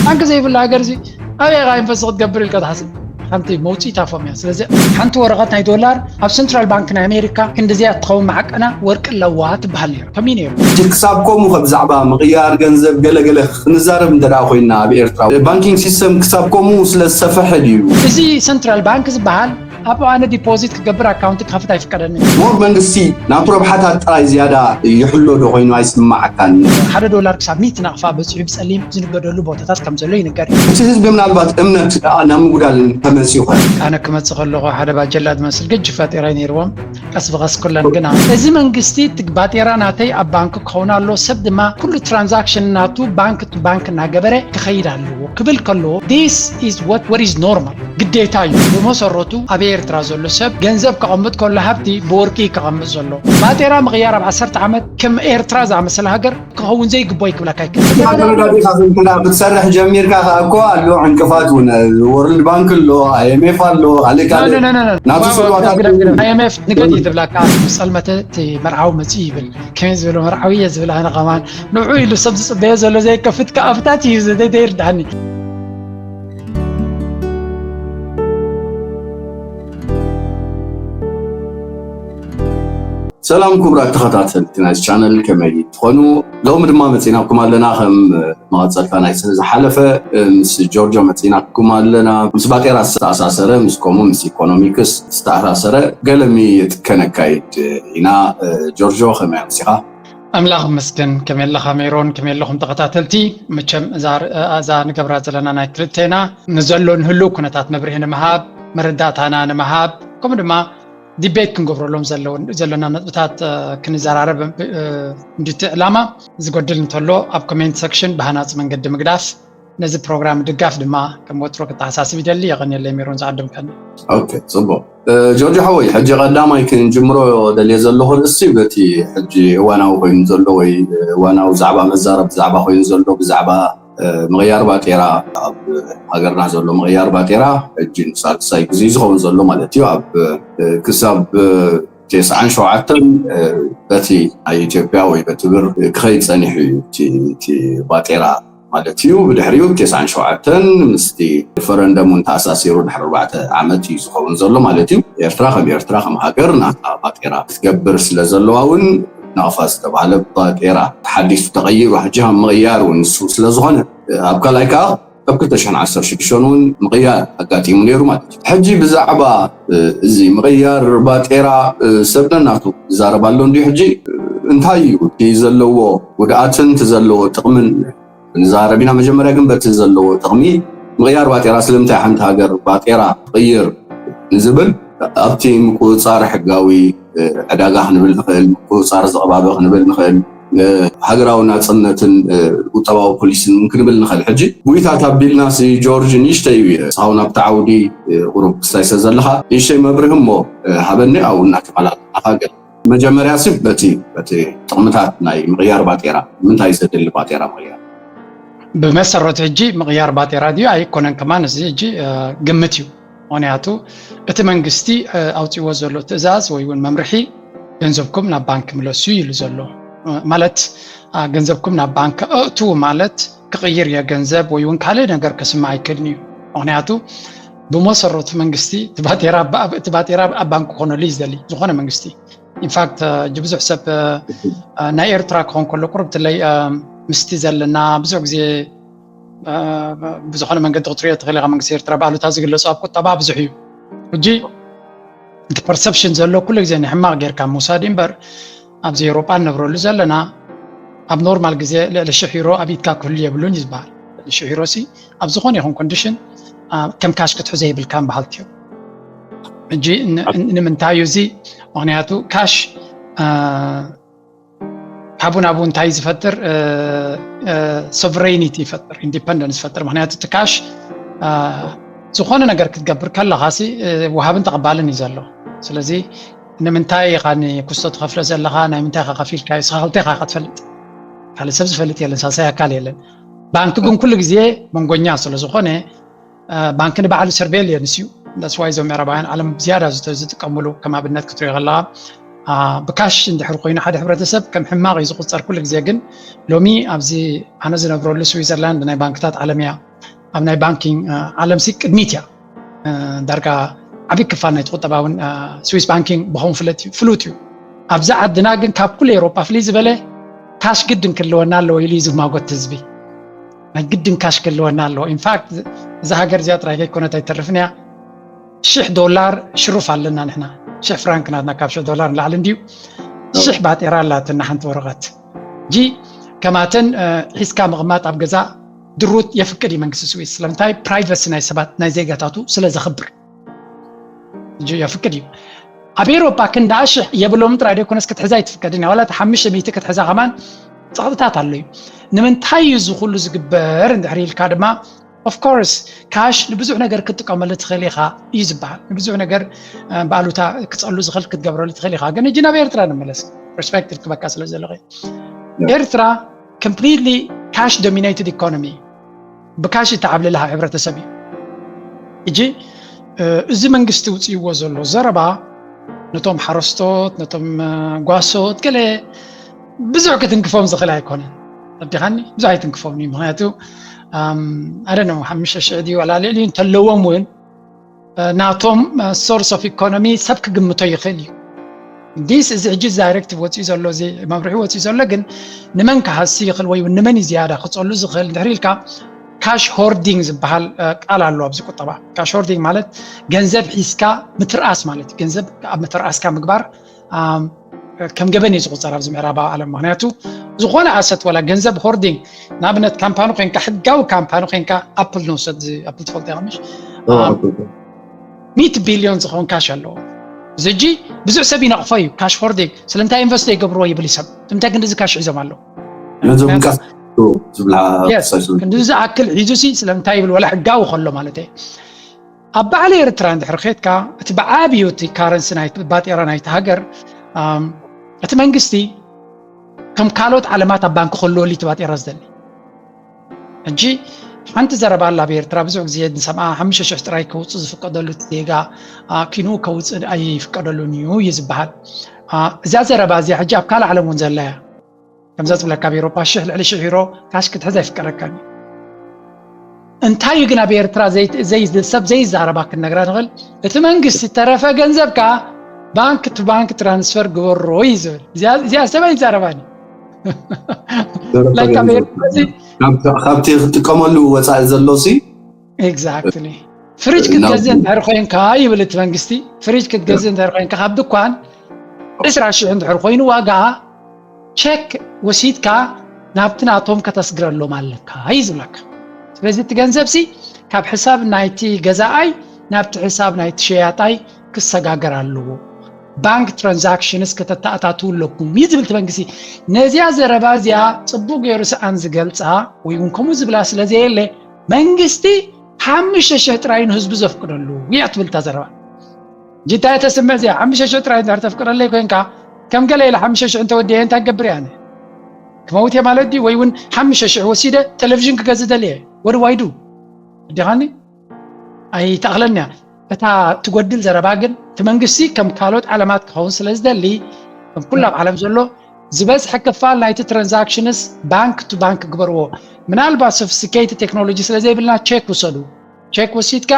ባንክ ዘይብሉ ሃገር እዚ ኣበይ ኢኻ ኢንቨስት ክትገብር ኢልካ ትሓስብ? ሓንቲ መውፅኢታ ፎም እያ። ስለዚ ሓንቲ ወረቐት ናይ ዶላር ኣብ ሰንትራል ባንክ ናይ ኣሜሪካ ክንድዚኣ ትኸውን መዓቀና ወርቂ ኣለዋ ትበሃል ነይሩ። ከመይ ነይሩ? ሕጂ ክሳብ ከምኡ ከ ብዛዕባ ምቕያር ገንዘብ ገለገለ ክንዛረብ እንተ ደኣ ኮይና ኣብ ኤርትራ ባንኪንግ ሲስተም ክሳብ ከምኡ ስለ ዝሰፈሐ ድዩ? እዚ ሰንትራል ባንክ ዝበሃል ኣብ ኣነ ዲፖዚት ክገብር ኣካውንት ክኸፍት ኣይፍቀደኒ። ሞር መንግስቲ ናቱ ረብሓታት ጥራይ ዝያዳ ይሕሎ ዶ ኮይኑ ኣይስማዓካን? ሓደ ዶላር ክሳብ ሚእቲ ናቕፋ በፂሑ ብፀሊም ዝንገደሉ ቦታታት ከም ዘሎ ይንገር እዩ። እቲ ህዝቢ ምናልባት እምነት ደኣ ናብ ምጉዳል ተመፂኡ ኸ? ኣነ ክመፅእ ከለኹ ሓደ ባጀላ ዝመስል ገጅፍ ባጤራ ነይርዎም። ቀስ ብቐስ ኩለን ግና እዚ መንግስቲ እቲ ባጤራ ናተይ ኣብ ባንክ ክኸውን ኣሎ፣ ሰብ ድማ ኩሉ ትራንዛክሽን ናቱ ባንክ ቱ ባንክ እናገበረ ክኸይድ ኣለዎ ክብል ከለዎ this is what what is normal ግዴታ እዩ። ብመሰረቱ ኣብ ኤርትራ ዘሎ ሰብ ገንዘብ ከቐምጥ ከሎ ሃብቲ ብወርቂ እዩ ከቐምጥ ዘሎ። ባጤራ ምቕያር ኣብ ዓሰርተ ዓመት ከም ኤርትራ ዝኣመሰለ ሃገር ክኸውን ዘይግቦ ክብለካ ይክእል። ሃገር ዳዲኻ እንተ ክትሰርሕ ጀሚርካ ከኣ እኮ ኣሎ ዕንቅፋት እውን፣ ወርልድ ባንክ ኣሎ፣ ኣይኤምኤፍ ኣሎ፣ ካልእ ካልእ ናቱ ስልዋታት ኣይኤምኤፍ ንገዲ ዝብላካ ምስ ጸልመተ እቲ መርዓዊ መጽእ ይብል። ከመይ ዝበለ መርዓዊ እየ ዝብል ኣነ ከማን ንዑ ኢሉ ሰብ ዝጽበዮ ዘሎ ዘይከፍት ከኣፍታት እዩ ዘደይርዳኒ። ሰላም ክቡራት ተኸታተልቲ ናይዚ ቻነል፣ ከመይ ትኾኑ? ሎሚ ድማ መፂናኩም ኣለና። ከም መቐፀልታ ናይ ስለ ዝሓለፈ ምስ ጆርጆ መፂናኩም ኣለና። ምስ ባጤራ ዝተኣሳሰረ፣ ምስ ከምኡ ምስ ኢኮኖሚክስ ዝተኣሳሰረ ገለ ምይይጥ ከነካይድ ኢና። ጆርጆ፣ ከመይ ኣምሲኻ? ኣምላኽ ይመስገን። ከመይ ኣለኻ ሜሮን? ከመይ ኣለኹም ተኸታተልቲ? መቸም እዛ ንገብራ ዘለና ናይ ክልቴና ንዘሎ ንህልው ኩነታት መብርሂ ንምሃብ፣ መረዳእታና ንምሃብ፣ ከምኡ ድማ ዲቤት ክንገብረሎም ዘለውን ዘለና ነጥብታት ክንዘራረብ እንዲቲ ዕላማ። ዝጎድል እንተሎ ኣብ ኮሜንት ሰክሽን ብሃናፂ መንገዲ ምግዳፍ። ነዚ ፕሮግራም ድጋፍ ድማ ከም ወትሮ ክተሓሳስብ ይደሊ። የቐንየለይ ሜሮን ዝዓደምካኒ። ኦኬ፣ ፅቡቕ። ጆርጆ ሓወይ፣ ሕጂ ቀዳማይ ክንጅምሮ ደልየ ዘለኹ ርእሲ በቲ ሕጂ እዋናዊ ኮይኑ ዘሎ ወይ እዋናዊ ዛዕባ መዛረብ ዛዕባ ኮይኑ ዘሎ ብዛዕባ ምቕያር ባጤራ፣ ኣብ ሃገርና ዘሎ ምቕያር ባጤራ ሕጂ ንሳልሳይ ግዜ ዝኸውን ዘሎ ማለት እዩ። ኣብ ክሳብ ተስዓን ሸውዓተን በቲ ናይ ኢትዮጵያ ወይ በቲ ብር ክኸይድ ጸኒሑ እዩ እቲ ባጤራ ማለት እዩ። ብድሕሪኡ ተስዓን ሸውዓተን ምስቲ ሪፈረንደም እውን ተኣሳሲሩ ድሕሪ ኣርባዕተ ዓመት እዩ ዝኸውን ዘሎ ማለት እዩ። ኤርትራ ከም ኤርትራ ከም ሃገር ናታ ባጤራ ክትገብር ስለ ዘለዋ እውን ናቕፋ ዝተባህለ ባጤራ ተሓዲሱ ተቐይሩ ሕጂ ከም ምቕያር እውን ንሱ ስለ ዝኾነ ኣብ ካልኣይ ከዓ ኣብ ክልተ ሽሕን ዓሰርተ ሽዱሽተን እውን ምቕያር ኣጋጢሙ ነይሩ ማለት እዩ። ሕጂ ብዛዕባ እዚ ምቕያር ባጤራ ሰብ ነናቱ ይዛረብ ኣሎ እንድዩ። ሕጂ እንታይ እዩ እቲ ዘለዎ ጉድኣትን እቲ ዘለዎ ጥቕምን ንዛረብ ኢና። መጀመርያ ግን በቲ ዘለዎ ጥቕሚ ምቕያር ባጤራ ስለምንታይ ሓንቲ ሃገር ባጤራ ትቕይር ንዝብል ኣብቲ ምቁፅፃር ሕጋዊ ዕዳጋ ክንብል ንኽእል፣ ምቁፅፃር ዝቕባበ ክንብል ንኽእል፣ ሃገራዊ ናፅነትን ቁጠባዊ ፖሊሲን እውን ክንብል ንኽእል። ሕጂ ጉይታት ኣቢልና ሲ ጆርጅ ንእሽተይ እዩ እስኻውን ኣብቲ ዓውዲ ቁሩብ ክስታይ ስለ ዘለኻ ንእሽተይ መብርሂ እሞ ሃበኒ ኣብኡ እናተመላለስናኻ ገለ መጀመርያ ሲ በቲ በቲ ጥቕምታት ናይ ምቕያር ባጤራ ምንታይ ዘድሊ ባጤራ ምቕያር ብመሰረቱ ሕጂ ምቕያር ባጤራ ድዩ ኣይኮነን ከማን እዚ ሕጂ ግምት እዩ። ምኽንያቱ እቲ መንግስቲ ኣውፂዎ ዘሎ ትእዛዝ ወይ እውን መምርሒ ገንዘብኩም ናብ ባንክ ምለሱ ኢሉ ዘሎ ማለት ገንዘብኩም ናብ ባንክ ኣእትዉ ማለት ክቕይር እየ ገንዘብ ወይ እውን ካልእ ነገር ከስምዕ ኣይክእልን እዩ። ምኽንያቱ ብመሰረቱ መንግስቲ እቲ ባጤራ ኣብ ባንክ ክኾነሉ እዩ ዝደሊ ዝኾነ መንግስቲ። ኢንፋክት ሕጂ ብዙሕ ሰብ ናይ ኤርትራ ክኾን ከሎ ቁርብትለይ ምስቲ ዘለና ብዙሕ ግዜ ብዝኾነ መንገዲ ክትሪኦ ትኽእል ኢኻ መንግስቲ ኤርትራ ብኣሉታ ዝግለፁ ኣብ ቁጠባ ብዙሕ እዩ። ሕጂ እቲ ፐርሰፕሽን ዘሎ ኩሉ ግዜ ንሕማቕ ጌርካ ምውሳድ እዩ እምበር ኣብዚ ኤውሮጳ ንነብረሉ ዘለና ኣብ ኖርማል ግዜ ልዕሊ ሽሕ ዩሮ ኣብ ኢድካ ክህሉ የብሉን እዩ ዝበሃል። ልዕሊ ሽሕ ዩሮ ሲ ኣብ ዝኾነ ይኹን ኮንዲሽን ከም ካሽ ክትሕዞ የብልካን በሃልቲ እዮም። ሕጂ ንምንታይ እዩ እዚ? ምኽንያቱ ካሽ ካብኡ ናብኡ እንታይ ዝፈጥር ሶቨሬኒቲ ይፈጥር፣ ኢንዲፐንደንስ ይፈጥር። ምኽንያቱ እቲ ካሽ ዝኾነ ነገር ክትገብር ከለኻ ሲ ውሃብን ተቐባልን እዩ ዘሎ። ስለዚ ንምንታይ ኢኻ ንኩስቶ ትኸፍሎ ዘለኻ? ናይ ምንታይ ኢኻ ከፊልካ? ንስኻ ክልተ ኢኻ ኢኻ ትፈልጥ፣ ካልእ ሰብ ዝፈልጥ የለን፣ ሳልሳይ ኣካል የለን። ባንክ ግን ኩሉ ግዜ መንጎኛ ስለ ዝኾነ ባንክ ንባዕሉ ሰርቬይለንስ እዩ። ዳትስ ዋይ እዞም ምዕራባውያን ዓለም ዝያዳ ዝጥቀምሉ ከም ኣብነት ክትሪኦ ከለኻ ብካሽ እንድሕር ኮይኑ ሓደ ሕብረተሰብ ከም ሕማቕ እዩ ዝቁፀር ኩሉ ግዜ። ግን ሎሚ ኣብዚ ኣነ ዝነብረሉ ስዊዘርላንድ ናይ ባንክታት ዓለም እያ። ኣብ ናይ ባንኪንግ ዓለም ሲ ቅድሚት እያ። ዳርጋ ዓብዪ ክፋል ናይቲ ቁጠባ እውን ስዊስ ባንኪንግ ብኸም ፍሉጥ እዩ። ኣብዛ ዓድና ግን ካብ ኩሉ ኤውሮጳ ፍልይ ዝበለ ካሽ ግድን ክህልወና ኣለዎ ኢሉ እዩ ዝማጎት ህዝቢ። ናይ ግድን ካሽ ክህልወና ኣለዎ። ኢንፋክት እዛ ሃገር እዚኣ ጥራይ ከይኮነት ኣይተርፍን እያ። ሽሕ ዶላር ሽሩፍ ኣለና ንሕና። ሽሕ ፍራንክ ናትና ካብ ሽሕ ዶላር ንላዕሊ እንድዩ። ሽሕ ባጤራ ኣላትና ሓንቲ ወረቐት። ጂ ከማተን ሒዝካ ምቕማጥ ኣብ ገዛ ድሩት የፍቅድ እዩ መንግስቲ ስዊስ። ስለምንታይ? ፕራይቨሲ ናይ ሰባት ናይ ዜጋታቱ ስለ ዘኽብር የፍቅድ እዩ። ኣብ ኤሮፓ ክንዳ ሽሕ የብሎም ጥራይ ደይኮነስ ክትሕዛ ኣይትፍቀድን እያ። ዋላ ሓሙሽተ ሚእቲ ክትሕዛ ከማን ፀቕጥታት ኣሎ እዩ። ንምንታይ እዩ እዚ ኩሉ ዝግበር እንድሕር ኢልካ ድማ ኦፍኮርስ ካሽ ንብዙሕ ነገር ክትጥቀመሉ ትኽእል ኢኻ እዩ ዝበሃል። ንብዙሕ ነገር ብኣሉታ ክፀሉ ዝኽእል ክትገብረሉ ትኽእል ኢኻ። ግን እጂ ናብ ኤርትራ ንመለስ፣ ፐርስፔክቲቭ ክበካ ስለ ዘለኹ ኤርትራ ኮምፕሊትሊ ካሽ ዶሚኔትድ ኢኮኖሚ፣ ብካሽ ይተዓብልልሃ ሕብረተሰብ እዩ። እጂ እዚ መንግስቲ ውፅእዎ ዘሎ ዘረባ ነቶም ሓረስቶት ነቶም ጓሶት ገለ ብዙሕ ክትንክፎም ዝኽእል ኣይኮነን። ረዲኻኒ? ብዙሕ ኣይትንክፎም እዩ። ምክንያቱ ኣደ ነው ሓሙሽተ ሽሕ ድዩ ዋላ ልዕሊ እንተለዎም እውን ናቶም ሶርስ ኦፍ ኢኮኖሚ ሰብ ክግምቶ ይኽእል እዩ። ዲስ እዚ ሕጂ ዳይሬክቲቭ ወፂኡ ዘሎ እዚ መምርሒ ወፂኡ ዘሎ ግን ንመን ክሃሲ ይኽእል ወይ ንመን እዩ ዝያዳ ክፀሉ ዝኽእል እንድሕር ኢልካ ካሽ ሆርዲንግ ዝበሃል ቃል ኣሎ ኣብዚ ቁጠባ። ካሽ ሆርዲንግ ማለት ገንዘብ ሒዝካ ምትርኣስ ማለት እዩ። ገንዘብ ኣብ ምትርኣስካ ምግባር ከም ገበን እዩ ዝቁፀር ኣብዚ ምዕራባዊ ዓለም። ምክንያቱ ዝኾነ ኣሰት ወላ ገንዘብ ሆርዲንግ ንኣብነት ካምፓኒ ኮይንካ ሕጋዊ ካምፓኒ ኮይንካ ኣፕል ንውሰድ ኣፕል ትፈልጥ ኢኻ ምሽ ሚእቲ ቢልዮን ዝኸውን ካሽ ኣለዎ። እዚ ሕጂ ብዙሕ ሰብ ይነቕፎ እዩ ካሽ ሆርዲንግ ስለምንታይ ኢንቨስት ይገብርዎ ይብል ሰብ። ንምንታይ ክንዲ እዚ ካሽ ሒዞም ኣለዉ? ነዞም ምንቃስ ዝብላ ክንዲ ዝኣክል ሒዙ ሲ ስለምንታይ ይብል ወላ ሕጋዊ ከሎ ማለት እዩ። ኣብ ባዕሊ ኤርትራ እንድሕር ኬድካ እቲ ብዓብዩ እቲ ካረንሲ ናይ ባጤራ ናይቲ ሃገር እቲ መንግስቲ ከም ካልኦት ዓለማት ኣብ ባንክ ከልወሉ እቲ ባጤራ ዝደሊ። ሕጂ ሓንቲ ዘረባ ኣላ ኣብ ኤርትራ ብዙሕ ግዜ ንሰምዓ ሓሙሽተ ሽሕ ጥራይ ከውፅእ ዝፍቀደሉ እቲ ዜጋ ኪንኡ ከውፅእ ኣይፍቀደሉን እዩ እዩ ዝበሃል። እዛ ዘረባ እዚኣ ሕጂ ኣብ ካልእ ዓለም እውን ዘላ እያ። ከምዛ ዝብለካ ኣብ ኤሮፓ ሽሕ ልዕሊ ሽሕ ዩሮ ካሽ ክትሕዝ ኣይፍቀደካን እዩ። እንታይ እዩ ግን ኣብ ኤርትራ ሰብ ዘይዛረባ ክንነግራ ንኽእል። እቲ መንግስቲ ተረፈ ገንዘብካ ባንክ ቱ ባንክ ትራንስፈር ግበሮ እዩ ዝብል። እዚኣ ሰብ ኣይዛረባን ካብቲ ክጥቀመሉ ወፃኢ ዘሎ ሲ ኤግዛክትሊ ፍሪጅ ክትገዝእ እንድሕር ኮይንካ ይብል እቲ መንግስቲ። ፍሪጅ ክትገዝእ እንድሕር ኮይንካ ካብ ድኳን ዕስራ ሽሕ እንድሕር ኮይኑ ዋጋ ቸክ ወሲድካ ናብቲ ናቶም ከተስግረሎም ኣለካ እዩ ዝብለካ። ስለዚ እቲ ገንዘብ ሲ ካብ ሕሳብ ናይቲ ገዛኣይ ናብቲ ሕሳብ ናይቲ ሸያጣይ ክሰጋገር ኣለዎ። ባንክ ትራንዛክሽንስ ከተተኣታትዉ ኣለኩም እዩ ዝብል እቲ መንግስቲ። ነዚኣ ዘረባ እዚኣ ፅቡቅ ገይሩ ሰኣን ዝገልፃ ወይ እውን ከምኡ ዝብላ ስለ ዘየለ መንግስቲ ሓሙሽተ ሽሕ ጥራይ ንህዝቡ ዘፍቅደሉ እያ ትብል እታ ዘረባ። ጅታ የተስምዕ እዚኣ ሓሙሽተ ሽሕ ጥራይ እንድሕር ተፍቅደለይ ኮይንካ ከም ገለ ኢለ ሓሙሽተ ሽሕ እንተወዲአ እንታይ ክገብር እየ ኣነ? ክመውት እየ ማለት ድዩ? ወይ እውን ሓሙሽተ ሽሕ ወሲደ ቴሌቪዥን ክገዝእ ደልየ ወዲ ዋይዱ ኣዲኻኒ ኣይተኣኽለኒ እያ። እታ ትጎድል ዘረባ ግን እቲ መንግስቲ ከም ካልኦት ዓለማት ክኸውን ስለ ዝደሊ ከም ኩሉ ኣብ ዓለም ዘሎ ዝበዝሐ ክፋል ናይቲ ትራንዛክሽንስ ባንክ ቱ ባንክ ግበርዎ። ምናልባት ሶፊስቲኬትድ ቴክኖሎጂ ስለ ዘይብልና ቼክ ውሰዱ። ቼክ ወሲድካ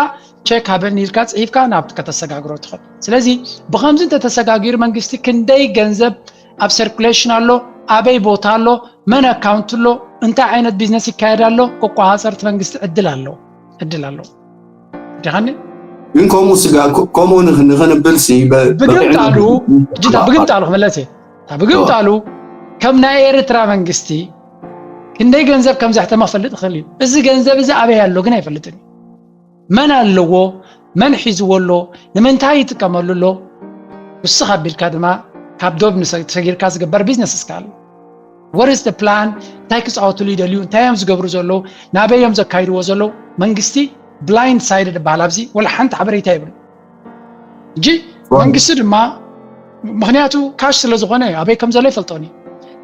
ቼክ ሃበኒ ኢልካ ፅሒፍካ ናብቲ ከተሰጋግሮ ትኽእል። ስለዚ ብኸምዚ እንተተሰጋጊሩ መንግስቲ ክንደይ ገንዘብ ኣብ ሰርኩሌሽን ኣሎ፣ ኣበይ ቦታ ኣሎ፣ መን ኣካውንት ኣሎ፣ እንታይ ዓይነት ቢዝነስ ይካየድ ኣሎ፣ ቆቋፃፀርቲ መንግስቲ ዕድል ኣለዎ። ዕድል ኣለዎ። ዲኻኒ? ግን ከምኡ ስጋ ከምኡ ንኽንብል ሲ ብግምጣሉ ጅታ ብግምጣሉ ክመለስ እየ። ብግምጣሉ ከም ናይ ኤርትራ መንግስቲ ክንደይ ገንዘብ ከም ዘሕተመ ክፈልጥ ይኽእል እዩ። እዚ ገንዘብ እዚ ኣበይ ኣሎ ግን ኣይፈልጥን እዩ። መን ኣለዎ? መን ሒዝዎ ኣሎ? ንምንታይ ይጥቀመሉ ኣሎ? ውስኽ ኣቢልካ ድማ ካብ ዶብ ንሰጊርካ ዝግበር ቢዝነስ እስካ ኣሎ። ወርስ ፕላን እንታይ ክፃወትሉ ይደልዩ? እንታይ እዮም ዝገብሩ ዘለዉ? ናበይ እዮም ዘካይድዎ ዘለዉ? መንግስቲ ብላይንድ ሳይድድ ይበሃል ኣብዚ ወላ ሓንቲ ሓበሬታ የብሉ። እጂ መንግስቲ ድማ ምክንያቱ ካሽ ስለ ዝኾነ ኣበይ ከም ዘሎ ይፈልጦን እዩ።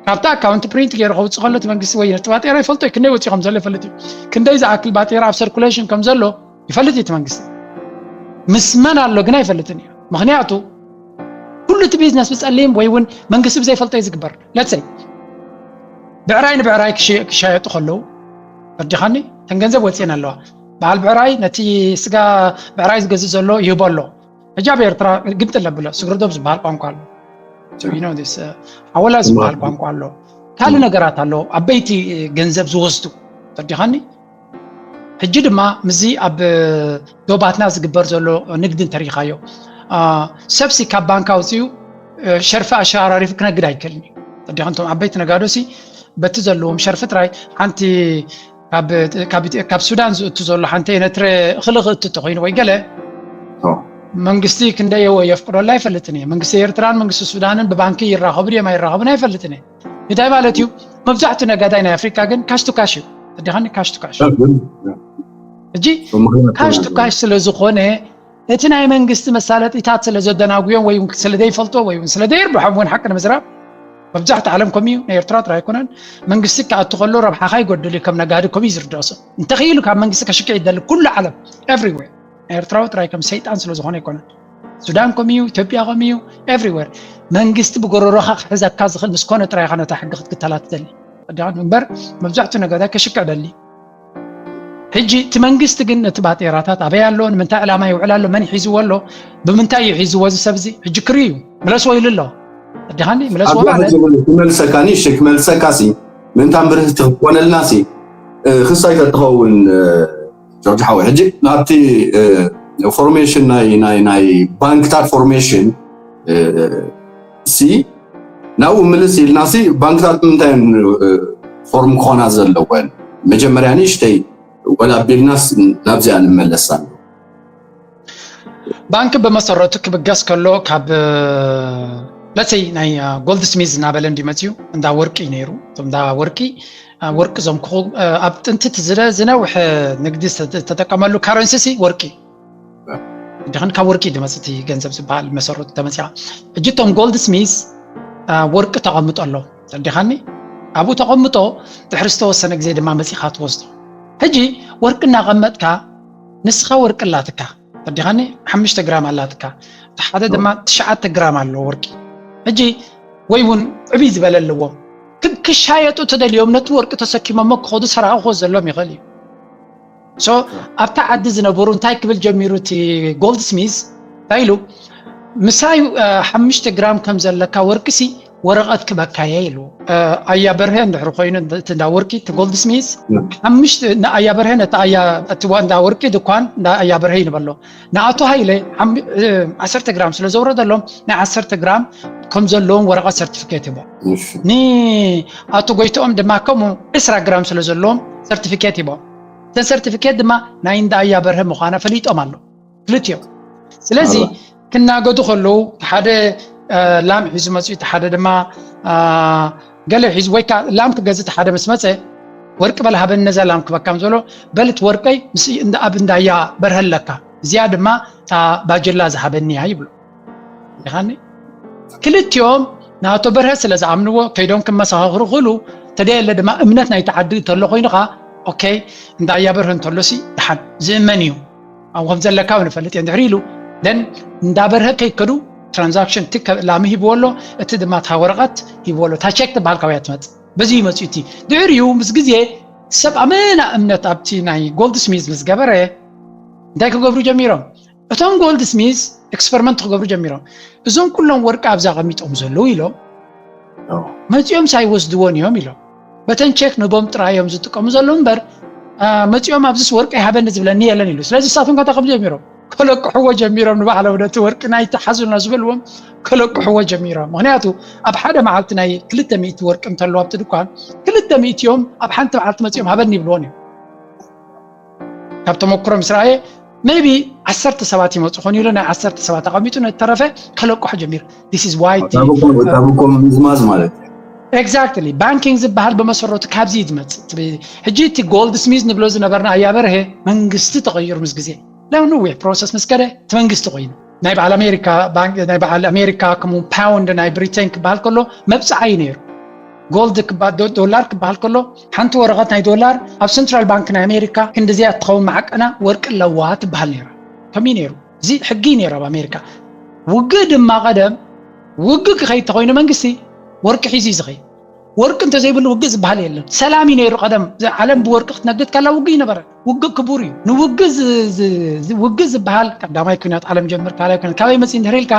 ካብቲ ኣካውንት ፕሪንት ገይሩ ከውፅእ ከሎ እቲ መንግስቲ ወይ ነቲ ባጤራ ይፈልጦ እዩ። ክንደይ ወፂኡ ከም ዘሎ ይፈልጥ እዩ። ክንደይ ዝኣክል ባጤራ ኣብ ሰርኩሌሽን ከም ዘሎ ይፈልጥ እዩ እቲ መንግስቲ። ምስ መን ኣሎ ግን ኣይፈልጥን እዩ። ምክንያቱ ኩሉ እቲ ቢዝነስ ብፀሊም ወይ እውን መንግስቲ ብዘይፈልጦ እዩ ዝግበር። ለትሰይ ብዕራይ ንብዕራይ ክሸየጡ ከለዉ ረዲኻኒ እተን ገንዘብ ወፅኤን ኣለዋ። በዓል ብዕራይ ነቲ ስጋ ብዕራይ ዝገዝእ ዘሎ ይህቦ ኣሎ። ሕጂ ኣብ ኤርትራ ግምጥል ኣብሎ፣ ስግርዶብ ዝበሃል ቋንቋ ኣሎ። ሓወላ ዝበሃል ቋንቋ ኣሎ። ካልእ ነገራት ኣሎ፣ ዓበይቲ ገንዘብ ዝወስዱ። ተዲኻኒ? ሕጂ ድማ ምስዚ ኣብ ዶባትና ዝግበር ዘሎ ንግዲ እንተሪኻዮ፣ ሰብሲ ካብ ባንክ ኣውፅኡ ሸርፊ ኣሸራሪፉ ክነግድ ኣይክእልን እዩ። ተዲኻኒ? እቶም ዓበይቲ ነጋዶሲ በቲ ዘለዎም ሸርፊ ጥራይ ሓንቲ ካብ ሱዳን ዝእቱ ዘሎ ሓንቲ ነትረ እኽሊ ክእቱ እንተኮይኑ ወይ ገለ መንግስቲ ክንደይ የፍቅደሉ ኣይፈልጥን እየ። መንግስቲ ኤርትራን መንግስቲ ሱዳንን ብባንኪ ይራኸቡ ድዮም ኣይራኸቡን ኣይፈልጥን እየ። እንታይ ማለት እዩ? መብዛሕትኡ ነጋዳይ ናይ ኣፍሪካ ግን ካሽ ቱ ካሽ እዩ። ተዲኻኒ? ካሽ ቱ ካሽ። ሕጂ ካሽ ቱ ካሽ ስለ ዝኾነ እቲ ናይ መንግስቲ መሳለጢታት ስለ ዘደናጉዮም ወይ ስለ ዘይፈልጦ ወይ ስለ ዘይርብሖም እውን ሓቂ ንምዝራብ መብዛሕቲ ዓለም ከምኡ እዩ። ናይ ኤርትራ ጥራይ ኣይኮነን። መንግስቲ ክኣቱ ከሎ ረብሓኻ ይጎድል እዩ። ከም ነጋዲ ከምኡ እዩ ዝርዳእ ሰብ። እንተኽኢሉ ካብ መንግስቲ ከሽክዕ ይደሊ ኩሉ ዓለም everywhere። ናይ ኤርትራዊ ጥራይ ከም ሰይጣን ስለ ዝኾነ ኣይኮነን። ሱዳን ከምኡ እዩ፣ ኢትዮጵያ ከምኡ እዩ፣ everywhere። መንግስቲ ብጎረሮኻ ክሕዘካ ዝኽእል ምስ ኮነ ጥራይ ኢኻ ነታ ሕጊ ክትክተላ ትደሊ። እምበር መብዛሕትኡ ነጋዳይ ከሽክዕ ደሊ። ሕጂ እቲ መንግስቲ ግን ነቲ ባጤራታት ኣበይ ኣሎ፣ ንምንታይ ዕላማ ይውዕል ኣሎ፣ መን ሒዝዎ ኣሎ፣ ብምንታይ እዩ ሒዝዎ እዚ ሰብ እዚ? ሕጂ ክርኢ እዩ። ምለስዎ ኢሉ ኣሎ። ተዲኻኒ? ምለስዎ ማለት ክመልሰካ ኒ ክመልሰካ ሲ ምእንታን ብርህቲ ክኮነልና ሲ ክሳይ ተትኸውን ጆርጅ ሓወይ። ሕጂ ናብቲ ፎርሜሽን ናይ ናይ ናይ ባንክታት ፎርሜሽን ሲ ናብኡ ምልስ ኢልና ሲ ባንክታት ምንታይ ፎርም ክኾና ዘለወን መጀመርያ ንእሽተይ ወላ ኣቢልናስ ናብዚኣ ንመለስ ኣሎ። ባንክ ብመሰረቱ ክብገስ ከሎ ካብ ለሰይ ናይ ጎልድ ስሚዝ እናበለ እንዲ መፅዩ እንዳ ወርቂ ነይሩ። እንዳ ወርቂ ወርቂ ዘምክኹ ኣብ ጥንቲ ዝነውሐ ንግዲ ዝተጠቀመሉ ካረንሲ ሲ ወርቂ ድኽን ካብ ወርቂ ድመፅ እቲ ገንዘብ ዝበሃል መሰረቱ ተመፅያ። ሕጂ እቶም ጎልድ ስሚዝ ወርቂ ተቐምጦ ኣሎ። ተዲኻኒ? ኣብኡ ተቐምጦ ድሕሪ ዝተወሰነ ግዜ ድማ መፂኻ ትወስዶ። ሕጂ ወርቂ እናቐመጥካ ንስኻ ወርቂ ኣላትካ። ተዲኻኒ? ሓሙሽተ ግራም ኣላትካ። እቲ ሓደ ድማ ትሽዓተ ግራም ኣለዎ ወርቂ። ሕጂ ወይ እውን ዕብይ ዝበለ ኣለዎም። ክሻየጡ ተደልዮም ነቲ ወርቂ ተሰኪሞሞ ክኸዱ ሰራቂ ክወዘሎም ይኽእል እዩ። ሶ ኣብታ ዓዲ ዝነበሩ እንታይ ክብል ጀሚሩ እቲ ጎልድ ስሚዝ እንታይ ኢሉ ምሳይ ሓሙሽተ ግራም ከም ዘለካ ወርቂ ሲ ወረቐት ክበካየ ኢሉ ኣያ በርሀ እንድሕር ኮይኑ እቲ እንዳ ወርቂ እቲ ጎልድ ስሚዝ ሓሙሽተ ንኣያ በርሀ ነቲ ኣያ እቲ እንዳ ወርቂ ድኳን እንዳ ኣያ በርሀ ይንበሎ ንኣቶ ሃይለ ዓሰርተ ግራም ስለ ዘውረደሎም ናይ ዓሰርተ ግራም ከም ዘለዎም ወረቐት ሰርቲፊኬት ይቦ ንኣቶ ጎይትኦም ድማ ከምኡ ዕስራ ግራም ስለ ዘለዎም ሰርቲፊኬት ይቦ እተን ሰርቲፊኬት ድማ ናይ እንዳ ኣያ በርሀ ምዃና ፈሊጦም ኣሎ ክልቲኦም ስለዚ ክናገዱ ከለዉ ሓደ ላም ሒዙ መፅኡ ሓደ ድማ ገለ ሒዙ ወይ ከዓ ላም ክገዝእ ሓደ ምስ መፀ ወርቂ በል ሃበኒ ነዛ ላም ክበካም ዘሎ በልት ወርቀይ ምስ ኣብ እንዳያ በርሀ ኣለካ እዚኣ ድማ እታ ባጀላ ዝሃበኒ እያ ይብሎ ይኻኒ ክልቲኦም ንኣቶ በርሀ ስለ ዝኣምንዎ ከይዶም ክመሳኻኽሩ ክእሉ ተደየለ ድማ እምነት ናይቲ ዓዲ እንተሎ ኮይኑኻ ኦኬ እንዳያ በርሀ እንተሎሲ ድሓን ዝእመን እዩ ኣብ ከም ዘለካ ንፈልጥ እየ ድሕሪ ኢሉ ደን እንዳበርሀ ከይከዱ ትራንዛክሽን እቲ ላሚ ሂብዎ ኣሎ እቲ ድማ እታ ወረቐት ሂብዎ ኣሎ እታ ቼክ ትበሃል ካበያ ትመፅእ በዚ ይመፅኡ እቲ ድሕሪኡ ምስ ግዜ ሰብ ኣመና እምነት ኣብቲ ናይ ጎልድ ስሚዝ ምስ ገበረ እንታይ ክገብሩ ጀሚሮም እቶም ጎልድ ስሚዝ ኤክስፐሪመንት ክገብሩ ጀሚሮም እዞም ኩሎም ወርቂ ኣብዛ ቀሚጦም ዘለዉ ኢሎም መፂኦም ሳይወስድዎን እዮም ኢሎም በተን ቼክ ንቦም ጥራይ እዮም ዝጥቀሙ ዘለዉ እምበር መፂኦም ኣብዚስ ወርቂ ይሃበኒ ዝብለኒ የለን ኢሉ ስለዚ ንሳቶም ከታ ከም ጀሚሮም ከለቅሕዎ ጀሚሮም ንባዕሎም ነቲ ወርቂ ናይ ተሓዙልና ዝበልዎም ከለቅሕዎ ጀሚሮም ምክንያቱ ኣብ ሓደ መዓልቲ ናይ ክልተ ሚእቲ ወርቂ እንተለዉ ኣብቲ ድኳን ክልተ ሚእቲ እዮም ኣብ ሓንቲ መዓልቲ መፂኦም ሃበኒ ይብልዎን እዮም ካብ ተመክሮ ምስ ረኣየ maybe ዓሰርተ ሰባት ይመፁ ኾን ኢሉ ናይ ዓሰርተ ሰባት ኣቐሚጡ ነተረፈ ከለቅሖ ጀሚሩ this is why ታብኮ ምዝማዝ ማለት exactly ባንኪንግ ዝበሃል ብመሰረቱ ካብዚ እዩ ዝመፅእ ሕጂ እቲ ጎልድ ስሚዝ ንብሎ ዝነበርና ኣያ በርሀ መንግስቲ ተቐይሩ ምስ ግዜ ለው ንዊሕ ፕሮሰስ ምስ ከደ እቲ መንግስቲ ኮይኑ ናይ በዓል ኣሜሪካ ናይ በዓል ኣሜሪካ ከምኡ ፓውንድ ናይ ብሪቴን ክበሃል ከሎ መብፅዓ እዩ ነይሩ ጎልድ ዶላር ክበሃል ከሎ ሓንቲ ወረቐት ናይ ዶላር ኣብ ሰንትራል ባንክ ናይ ኣሜሪካ ክንዲዚኣ ትኸውን መዓቀና ወርቂ ኣለዋ ትበሃል ነይራ ከምኡ ነይሩ እዚ ሕጊ ነይሩ ኣብ ኣሜሪካ ውግእ ድማ ቀደም ውግእ ክኸይድ ተኮይኑ መንግስቲ ወርቂ ሒዙ እዩ ዝኸይድ ወርቂ እንተዘይብሉ ውግእ ዝበሃል የለን። ሰላም እዩ ነይሩ ቀደም። ዓለም ብወርቂ ክትነግድ ከላ ውግእ ይነበረ። ውግእ ክቡር እዩ። ንውግእ ውግእ ዝበሃል ቀዳማይ ኩናት ዓለም ጀምር ካልኣይ ኩናት ካበይ መፅእ እንድሕር ኢልካ፣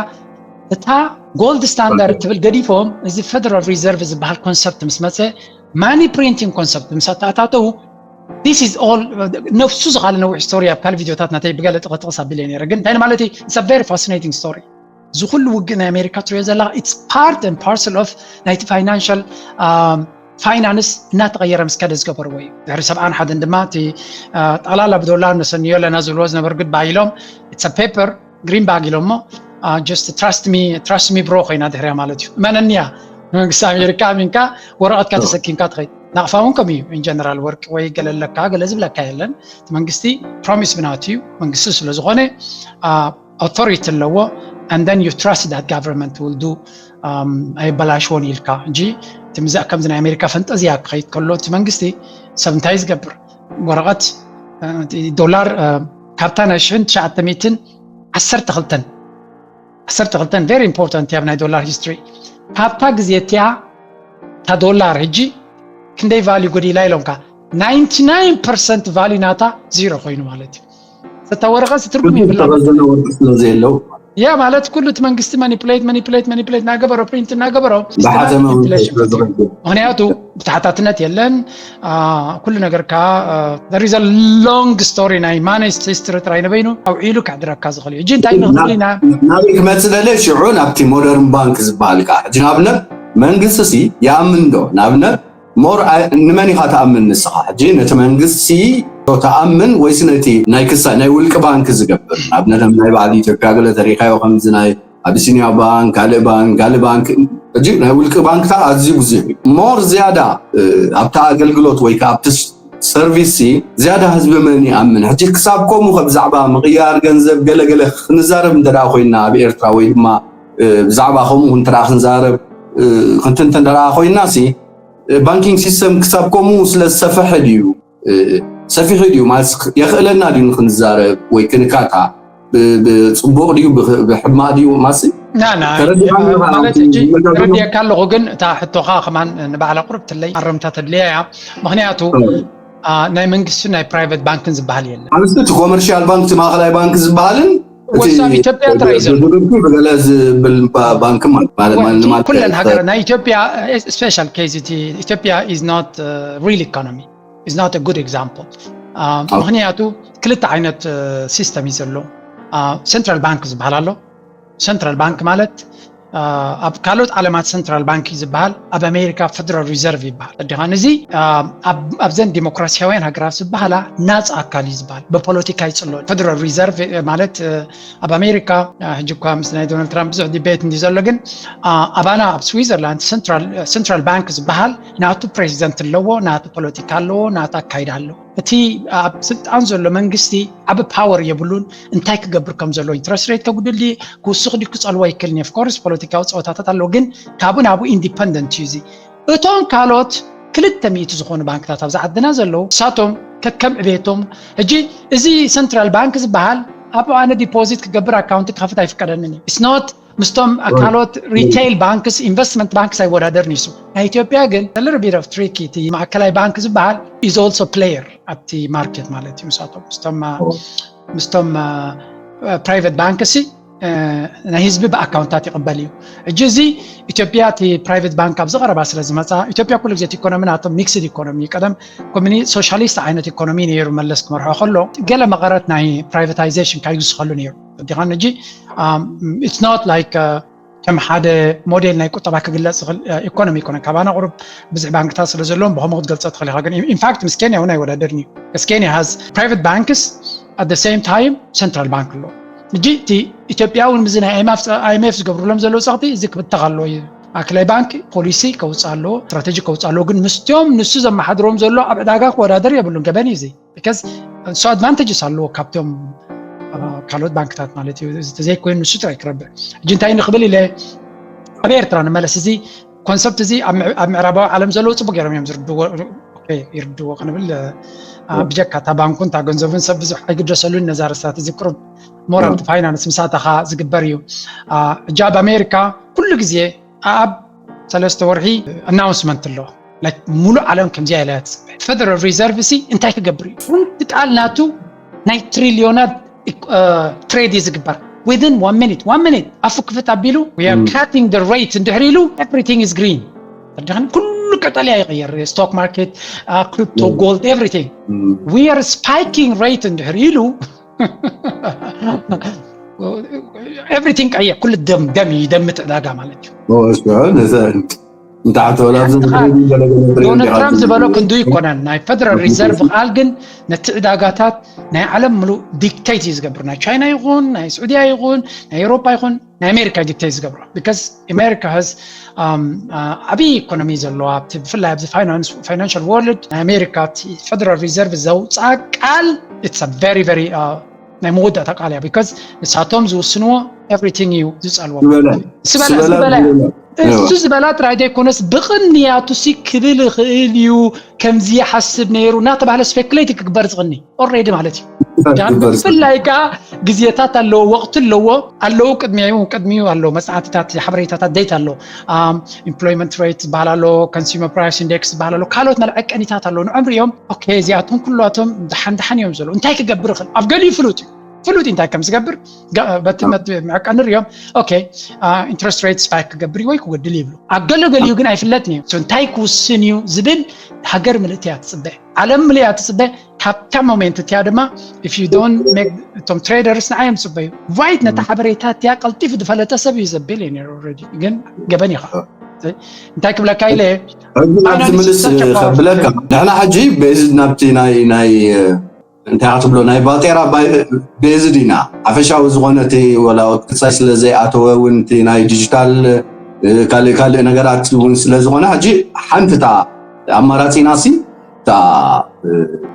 እታ ጎልድ ስታንዳርድ ትብል ገዲፎም፣ እዚ ፌደራል ሪዘርቭ ዝበሃል ኮንሰፕት ምስ መፀ፣ ማኒ ፕሪንቲንግ ኮንሰፕት ምስ ኣተኣታተው፣ this is all ነፍሱ ዝኻለ ነዊሕ ስቶሪ ኣብ ካልእ ቪዲዮታት ናተይ ብገለ ጥቕጥቕስ ኣቢለ ነይረ። ግን እንታይ ማለት እዩ? It's a very fascinating story። እዚ ኩሉ ውግእ ናይ ኣሜሪካ ትሪኦ ዘላ it's part and parcel of ናይቲ ፋይናንሻል ፋይናንስ እናተቐየረ ምስ ከደ ዝገበርዎ እዩ። ድሕሪ ሰብዓን ሓደን ድማ እቲ ጠቕላላ ብዶላር ነሰንዮ ኣለና ዝብልዎ ዝነበሩ ግድ ባይሎም it's a paper greenback ኢሎሞ። Just trust me, trust me bro ኮይና ድሕሪያ ማለት እዩ። እመነኒያ ንመንግስቲ ኣሜሪካ ኣሚንካ ወረቐትካ ተሰኪምካ ትኸይድ። ናቕፋ እውን ከም እዩ። ኢንጀነራል ወርቂ ወይ ገለ ኣለካ ገለ ዝብለካ የለን። እቲ መንግስቲ ፕሮሚስ ብናቱ እዩ። መንግስቲ ስለዝኾነ ኣውቶሪቲ ኣለዎ። And then you trust that government will do ኣይበላሽዎን ኢልካ እንጂ እቲ ምዛእ ከምዚ ናይ ኣሜሪካ ፈንጠዝያ ክኸይድ ከሎ እቲ መንግስቲ ሰብ እንታይ ዝገብር? ወረቐት ዶላር ካብታ ናይ ሽሕን ትሽዓተ ሚእትን ዓሰርተ ክልተን ዓሰርተ ክልተን very important እያ ናይ ዶላር ሂስትሪ። ካብታ ግዜ እቲያ እታ ዶላር ሕጂ ክንደይ ቫልዩ ጎዲላ ኢሎምካ? ናይንቲ ናይን ፐርሰንት ቫልዩ ናታ ዜሮ ኮይኑ ማለት እዩ። እታ ወረቐት ትርጉም ይብላ ተበዘነ ወርቂ ስለዘየለው ያ ማለት ኩሉ እቲ መንግስቲ ማኒፕሌት ማኒፕሌት ማኒፕሌት እናገበሮ ፕሪንት እናገበሮ ብሓዘመ ምክንያቱ ብተሓታትነት የለን። ኩሉ ነገር ከዓ there is a long story ናይ ማኔጅ ሂስትሪ ጥራይ ንበይኑ ኣውዒሉ ከሕድረካ ዝኽእል እዩ። እጂ እንታይ ንኽብል ኢና? ናበይ ክመፅእ ደለ ሽዑ ናብቲ ሞደርን ባንክ ዝበሃል ከዓ ሕጂ ንኣብነት መንግስቲ ሲ ይኣምን ዶ ንኣብነት ሞር ንመን ኢኻ ትኣምን ንስኻ? ሕጂ ነቲ መንግስቲ ትኣምን ወይስ ነቲ ናይ ክሳይ ናይ ውልቂ ባንክ ዝገብር ንኣብነት ናይ በዓል ኢትዮጵያ ገለ ተሪኻዮ ከምዚ ናይ ኣቢሲኒያ ባንክ ካልእ ባንክ ካልእ ባንክ ሕጂ ናይ ውልቂ ባንክታት ኣዝዩ ብዙሕ እዩ። ሞር ዝያዳ ኣብቲ ኣገልግሎት ወይ ከዓ ኣብቲ ሰርቪስ ዝያዳ ህዝቢ መን ይኣምን? ሕጂ ክሳብ ከምኡ ብዛዕባ ምቕያር ገንዘብ ገለገለ ክንዛረብ እንተ ኮይና ኣብ ኤርትራ ወይ ድማ ብዛዕባ ከምኡ እንተ ክንዛረብ ክንትንተ እንተ ኮይና ሲ ባንኪንግ ሲስተም ክሳብ ከምኡ ስለ ዝሰፈሐ ድዩ ሰፊሑ ድዩ ማለት የኽእለና ድዩ ንክንዛረብ ወይ ክንካታ ብፅቡቅ ድዩ ብሕማቅ ድዩ ማሲ ማለት ሕጂ ተረዲአካ ኣለኹ። ግን እታ ሕቶኻ ከማን ንባዕላ ቁርብ ትለይ ኣረምታ ተድልያ እያ። ምክንያቱ ናይ መንግስትን ናይ ፕራይቨት ባንክን ዝበሃል የለን። ኣብዚ እቲ ኮመርሽያል ባንክ እቲ ማእኸላይ ባንክ ዝበሃልን ወሳብ ኢትዮጵያ ጥራይ ዘሎ ብገለ ዝብል ባንክ ማለት ኩለን ሃገር ናይ ኢትዮጵያ special case ኢትዮጵያ is not real economy is not a good example። ምክንያቱ ክልተ ዓይነት ሲስተም እዩ ዘሎ። ሰንትራል ባንክ ዝበሃል ኣሎ። ሰንትራል ባንክ ማለት ኣብ ካልኦት ዓለማት ሰንትራል ባንክ እዩ ዝበሃል። ኣብ ኣሜሪካ ፌደራል ሪዘርቭ ይበሃል። ዲኻን እዚ ኣብዘን ዲሞክራሲያውያን ሃገራት ዝበሃላ ናፃ ኣካል እዩ ዝበሃል። ብፖለቲካ ይፅሎ። ፌደራል ሪዘርቭ ማለት ኣብ ኣሜሪካ ሕጂ እኳ ምስ ናይ ዶናልድ ትራምፕ ብዙሕ ዲቤት እንዲ ዘሎ ግን ኣባና ኣብ ስዊዘርላንድ ሰንትራል ባንክ ዝበሃል ናቱ ፕሬዚደንት ኣለዎ፣ ናቱ ፖለቲካ ኣለዎ፣ ናቱ ኣካይዳ ኣለዎ። እቲ ኣብ ስልጣን ዘሎ መንግስቲ ዓቢ ፓወር የብሉን። እንታይ ክገብር ከም ዘሎ ኢንትረስት ሬት ከጉድል ድዩ ክውስኽ ድዩ ክጸልዎ ኣይክእልን እዩ። ኦፍኮርስ ፖለቲካዊ ፀወታታት ኣለዎ፣ ግን ካብኡ ናብኡ ኢንዲፐንደንት እዩ። እዚ እቶም ካልኦት ክልተ ሚእቲ ዝኾኑ ባንክታት ኣብዚ ዓድና ዘለዉ ንሳቶም ከከም ዕቤቶም ሕጂ እዚ ሰንትራል ባንክ ዝበሃል ኣብ ኣነ ዲፖዚት ክገብር ኣካውንት ክኸፍት ኣይፍቀደንን እዩ። It's not ምስቶም ካልኦት ሪቴይል ባንክስ ኢንቨስትመንት ባንክስ ኣይወዳደርን እዩ። ናይ ኢትዮጵያ ግን little bit of tricky እቲ ማእከላይ ባንክ ዝበሃል is also player ኣብቲ ማርኬት ማለት እዩ። ምስቶም ምስቶም ፕራይቨት ባንክስ ናይ ህዝቢ ብኣካውንታት ይቕበል እዩ። ሕጂ እዚ ኢትዮጵያ እቲ ፕራይቨት ባንክ ኣብዚ ቀረባ ስለ ዝመፃ ኢትዮጵያ ኩሉ ግዜ ኢኮኖሚ ናቶም ሚክስድ ኢኮኖሚ እዩ። ቀደም ኮሚኒ ሶሻሊስት ዓይነት ኢኮኖሚ ነይሩ መለስ ክመርሖ ከሎ ገለ መቐረት ናይ ፕራይቨታይዜሽን ካይውስኸሉ ነይሩ። ዲኻን ሕጂ it's not like ከም ሓደ ሞዴል ናይ ቁጠባ ክግለፅ ዝኽእል ኢኮኖሚ ይኮነ። ካባና ቁሩብ ብዙሕ ባንክታት ስለ ዘለዎም ብከምኡ ክትገልፆ ትኽእል ኢኻ። ግን ኢንፋክት ምስ ኬንያ እውን ኣይወዳደርን እዩ። ምስ ኬንያ has private banks at the same time central bank ኣሎ። ሕጂ እቲ ኢትዮጵያ እውን ምዚ ናይ ኣይምኤፍ ዝገብሩሎም ዘለዉ ፀቕጢ እዚ ክብተኽ ኣለዎ እዩ። ማእከላይ ባንክ ፖሊሲ ከውፅእ ኣለዎ፣ ስትራቴጂ ከውፅእ ኣለዎ። ግን ምስቲኦም ንሱ ዘመሓድሮም ዘሎ ኣብ ዕዳጋ ክወዳደር የብሉን። ገበን እዩ እዚ። because ንሱ ኣድቫንቴጅስ ኣለዎ ካብቶም ካልኦት ባንክታት ማለት እዩ። ተዘይኮይኑ ንሱ ጥራይ ክረብሕ። ሕጂ እንታይ ንክብል ኢለ ኣብ ኤርትራ ንመለስ። እዚ ኮንሰፕት እዚ ኣብ ምዕራባዊ ዓለም ዘለዉ ፅቡቅ ገይሮም እዮም ዝርድዎ ይርድዎ ክንብል ብጀካ እታ ባንኩ እንታ ገንዘቡን ሰብ ብዙሕ ኣይግደሰሉን ነዛ ርስታት እዚ ቅሩብ ሞር ኣብቲ ፋይናንስ ምስ ኣተኻ ዝግበር እዩ። ሕጂ ኣብ ኣሜሪካ ኩሉ ግዜ ኣብ ሰለስተ ወርሒ ኣናውንስመንት ኣሎ። ሙሉእ ዓለም ከምዚኣ ኢላ ትፅበ። ፈደራል ሪዘርቭ ሲ እንታይ ክገብር እዩ? ሓንቲ ቃል ናቱ ናይ ትሪሊዮናት ትሬድ እዩ ዝግበር። Within one minute, one minute ኣፉ ክፍት ኣቢሉ we are cutting the rate እንድሕር ኢሉ everything is green። ኩሉ ቀጠልያ ይቕየር። Stock market, crypto, gold, everything. We are spiking rate እንድሕር ኢሉ everything ቀየ ኩሉ ደም ደም ይደምጥ ዕዳጋ ማለት እዩ። ንታሕቲ ወላ ኣብዚ ዶናልድ ትራምፕ ዝበሎ ክንዱ ይኮነን። ናይ ፈደራል ሪዘርቭ ቃል ግን ነቲ ዕዳጋታት ናይ ዓለም ምሉእ ዲክቴት እዩ ዝገብር። ናይ ቻይና ይኹን ናይ ስዑድያ ይኹን ናይ ኤሮፓ ይኹን ናይ ኣሜሪካ ዲክቴት ዝገብሮ። Because America has ዓብዪ ኢኮኖሚ ዘለዋ፣ ብፍላይ ኣብዚ ፋይናንሻል ወርልድ ናይ ኣሜሪካ ፈደራል ሪዘርቭ ዘውፅኣ ቃል it's very very ናይ መወዳእታ ቃል እያ። Because ንሳቶም ዝውስንዎ everything እዩ ዝፀልዎ። ዝበላ እሱ ዝበላ ጥራይ ዘይኮነስ ብቕንያቱ ሲ ክብል ይኽእል እዩ፣ ከምዚ ይሓስብ ነይሩ እናተባህለ ስፔክሌት ክግበር ዝቕኒ ኦልሬዲ ማለት እዩ። ብፍላይ ከዓ ግዜታት ኣለዎ፣ ወቕቲ ኣለዎ፣ ኣለዉ ቅድሚኡ ቅድሚኡ ኣለዎ፣ መፅናዕትታት ሓበሬታታት ዴታ ኣለዎ። ኢምፕሎይመንት ሬት ዝበሃል ኣሎ፣ ኮንሱመር ፕራይስ ኢንዴክስ ዝበሃል ኣሎ፣ ካልኦት መለዐቀኒታት ኣለዎ። ንዖም ሪኦም ኦኬ እዚኣቶም ኩላቶም ደሓን ደሓን እዮም ዘለዉ፣ እንታይ ክገብር ይኽእል? ኣብ ገሊኡ ፍሉጥ እዩ ፍሉጥ እንታይ ከም ዝገብር በቲ መዐቀኒ ሪኦም ኦኬ ኢንትረስት ሬት ስፓይክ ክገብር ወይ ክጎድል ይብሉ። ኣብ ገለ ገሊኡ ግን ኣይፍለጥን እዩ። እንታይ ክውስን እዩ ዝብል ሃገር ምልእቲ እያ ትፅበ፣ ዓለም ምልእቲ እያ ትፅበ። ካብታ ሞሜንት እቲያ ድማ if you don't make እቶም ትሬደርስ ንዓዮም ፅበዩ። ራይት ነታ ሓበሬታ እቲያ ቀልጢፉ ዝፈለጠ ሰብ እዩ ዘብል ነሩ። ግን ገበን ኢኻ። እንታይ ክብለካ ኢለ ምልስ ከብለካ ንሕና ሕጂ ቤዝድ ናብቲ ናይ ናይ እንታይ ክትብሎ ናይ ባጤራ ቤዝድ ኢና። ሓፈሻዊ ዝኾነ እቲ ወላ ክሳይ ስለ ዘይኣተወ እውን እቲ ናይ ዲጂታል ካልእ ካልእ ነገራት እውን ስለ ዝኾነ ሕጂ ሓንትታ ኣማራፂና ሲ እታ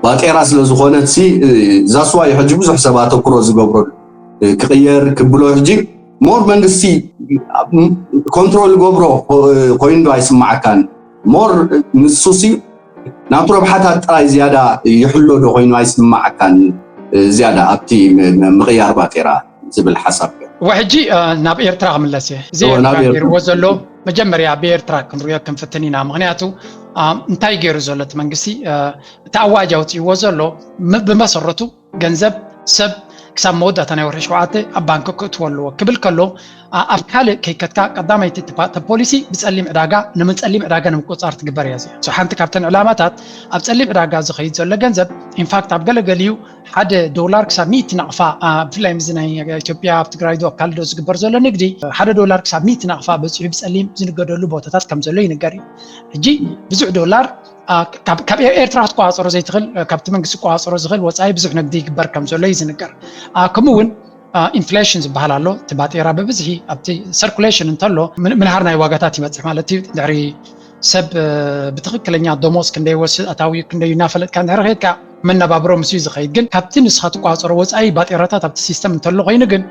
ባጤራ ስለ ዝኾነት ሲ ዛስዋ እዩ ሕጂ ብዙሕ ሰብ ኣተኩሮ ዝገብረሉ ክቕየር ክብሎ ሕጂ ሞር መንግስቲ ኮንትሮል ገብሮ ኮይኑ ዶ ኣይስማዓካን? ሞር ንሱ ሲ ናቱ ረብሓታት ጥራይ ዝያዳ ይሕሎ ዶ ኮይኑ ኣይስማዓካን? ዝያዳ ኣብቲ ምቕያር ባጤራ ዝብል ሓሳብ ወሕጂ ናብ ኤርትራ ክምለስ እየ። እዚ ኤርትራ ገይርዎ ዘሎ መጀመርያ ብኤርትራ ክንሪኦ ክንፍትን ኢና። ምክንያቱ እንታይ ገይሩ ዘሎ እቲ መንግስቲ እቲ ኣዋጅ ኣውፅእዎ ዘሎ ብመሰረቱ ገንዘብ ሰብ ክሳብ መወዳእታ ናይ ወርሒ ሸውዓተ ኣብ ባንክ ክእትዎ ኣለዎ ክብል ከሎ ኣብ ካልእ ከይከትካ ቀዳማይቲ ፖሊሲ ብፀሊም ዕዳጋ ንምፀሊም ዕዳጋ ንምቁፃር ትግበር እያ። እዚኣ ሓንቲ ካብተን ዕላማታት ኣብ ፀሊም ዕዳጋ ዝኸይድ ዘሎ ገንዘብ ኢንፋክት ኣብ ገለገሊኡ ሓደ ዶላር ክሳብ ሚእቲ ናቕፋ ብፍላይ ምዚ ናይ ኢትዮጵያ ኣብ ትግራይ ዶ ኣብ ካልእ ዶ ዝግበር ዘሎ ንግዲ ሓደ ዶላር ክሳብ ሚእቲ ናቕፋ በፂሑ ብፀሊም ዝንገደሉ ቦታታት ከም ዘሎ ይንገር እዩ። ሕጂ ብዙሕ ዶላር ካብ ኤርትራ ክትቆፃፀሮ ዘይትኽእል ካብቲ መንግስቲ ክቆፃፀሮ ዝኽእል ወፃኢ ብዙሕ ንግዲ ይግበር ከም ዘሎ እዩ ዝንገር። ከምኡ እውን ኢንፍሌሽን ዝበሃል ኣሎ። እቲ ባጤራ ብብዝሒ ኣብቲ ሰርኩሌሽን እንተሎ ምንሃር ናይ ዋጋታት ይበፅሕ ማለት እዩ። ድሕሪ ሰብ ብትኽክለኛ ደሞዝ ክንደይ ወስድ ኣታዊ ክንደይ እናፈለጥካ እንድሕር ከድካ መነባብሮ ምስ እዩ ዝኸይድ። ግን ካብቲ ንስኻ ትቋፀሮ ወፃኢ ባጤራታት ኣብቲ ሲስተም እንተሎ ኮይኑ ግን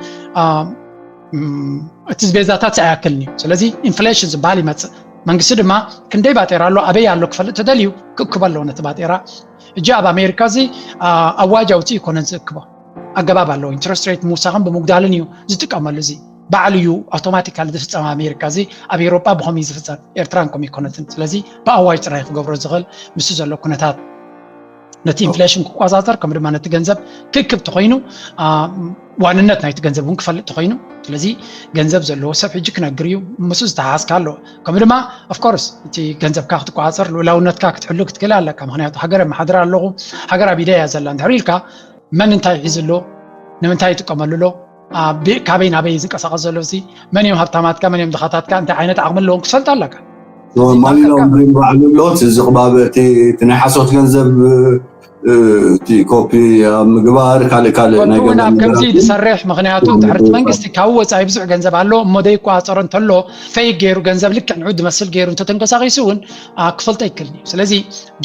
እቲ ቤዛታት ኣይኣክልን እዩ። ስለዚ ኢንፍሌሽን ዝበሃል ይመፅእ። መንግስቲ ድማ ክንደይ ባጤራ ኣሎ ኣበይ ኣሎ ክፈልጥ ተደልዩ ክእክቦ ኣለዎ ነቲ ባጤራ። እጂ ኣብ ኣሜሪካ እዚ ኣዋጅ ኣውፅእ ይኮነን ዝእክቦ ኣገባብ ኣለዎ። ኢንትረስት ሬት ምውሳኽን ብምጉዳልን እዩ ዝጥቀመሉ። እዚ ባዕሉ እዩ ኣውቶማቲካሊ ዝፍፀም ኣሜሪካ። እዚ ኣብ ኤሮጳ ብኸም እዩ ዝፍፀም ኤርትራን ከም ይኮነትን። ስለዚ ብኣዋጅ ጥራይ ክገብሮ ዝኽእል ምስ ዘሎ ኩነታት ነቲ ኢንፍሌሽን ክቆፃፀር ከም ድማ ነቲ ገንዘብ ክእክብ ተኮይኑ ዋንነት ናይቲ ገንዘብ እውን ክፈልጥ ተኮይኑ ስለዚ ገንዘብ ዘለዎ ሰብ ሕጂ ክነግር እዩ። ምስ ዝተሓሓዝካ ኣለዎ። ከም ድማ ኦፍኮርስ እቲ ገንዘብካ ክትቆፃፀር ልኡላውነትካ ክትሕሉ ክትክእል ኣለካ። ምክንያቱ ሃገር የመሓድር ኣለኹ ሃገር ኣብ ኢደይ እያ ዘላ እንድሕር ኢልካ መን እንታይ ሒዝሎ ንምንታይ ይጥቀመሉ ሎ ካበይ ናበይ ዝንቀሳቀስ ዘሎ ሲ መን እዮም ሃብታማትካ መን እዮም ድኻታትካ እንታይ ዓይነት ዓቕሚ ኣለዎም ክትፈልጥ ኣለካ። ማኒ ላውንድሪንግ ባዕሉ ኣሎ። እዚ ቅባብ እቲ ናይ ሓሶት ገንዘብ እቲ ኮፒ ኣብ ምግባር ካልእ ካልእ ናይ ገንዘብ ከምዚ ዝሰርሕ ምክንያቱ ድሕርቲ መንግስቲ ካብ ወፃኢ ብዙሕ ገንዘብ ኣሎ እሞ ዘይቋፀሮ እንተሎ ፌክ ገይሩ ገንዘብ ልክዕ ንዑ ዝመስል ገይሩ እንተተንቀሳቂሱ እውን ክፈልጦ ይክእል እዩ። ስለዚ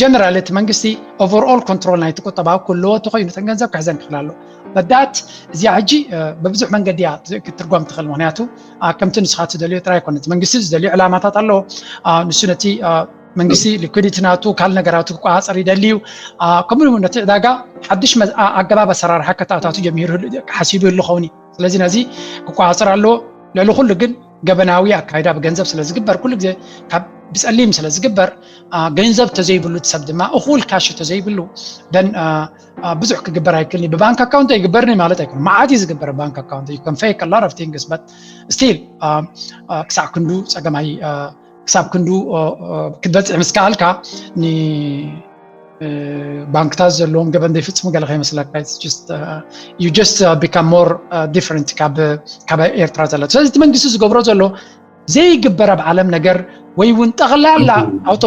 ጀነራል እቲ መንግስቲ ኦቨርኦል ኮንትሮል ናይቲ ቁጠባ ክህልዎ ተኮይኑ ተን ገንዘብ ክሕዘን ክኽእል ኣሎ። በዳት እዚኣ ሕጂ ብብዙሕ መንገዲ እያ ክትርጎም ትኽእል። ምክንያቱ ከምቲ ንስኻ ትደልዮ ጥራይ ኣይኮነን። መንግስቲ ዝደልዮ ዕላማታት ኣለዎ። ንሱ ነቲ መንግስቲ ሊኩዲቲ ናቱ ካል ነገራቱ ክቆፃፀር ይደሊ እዩ። ከምኡ እውን ነቲ ዕዳጋ ሓድሽ ኣገባብ ኣሰራርሓ ከተኣታቱ ጀሚሩ ሓሲቡ ይሉ ኸውን እዩ። ስለዚ ነዚ ክቆፃፀር ኣለዎ። ልዕሊ ኩሉ ግን ገበናዊ ኣካይዳ ብገንዘብ ስለ ዝግበር፣ ኩሉ ግዜ ካብ ብጸሊም ስለ ዝግበር፣ ገንዘብ ተዘይብሉ ሰብ ድማ እኹል ካሽ ተዘይብሉ ደን ብዙሕ ክግበር ኣይክልኒ። ብባንክ ኣካውንት ኣይግበርኒ ማለት ኣይኮነ፣ መዓት እዩ ዝግበር ባንክ ኣካውንት። You can fake a lot of things, but still ክሳብ ክንዱ ጸገማይ ክሳብ ክንዱ ክትበጽሕ ምስ ከኣልካ፣ ንባንክታት ዘለዎም ገበን ዘይፍጽሙ ገለ ከይመስለካ። You just become more different ካብ ኤርትራ ዘለ። ስለዚ እቲ መንግስቲ ዝገብሮ ዘሎ ዘይግበር ኣብ ዓለም ነገር ወይ እውን ጠቕላላ out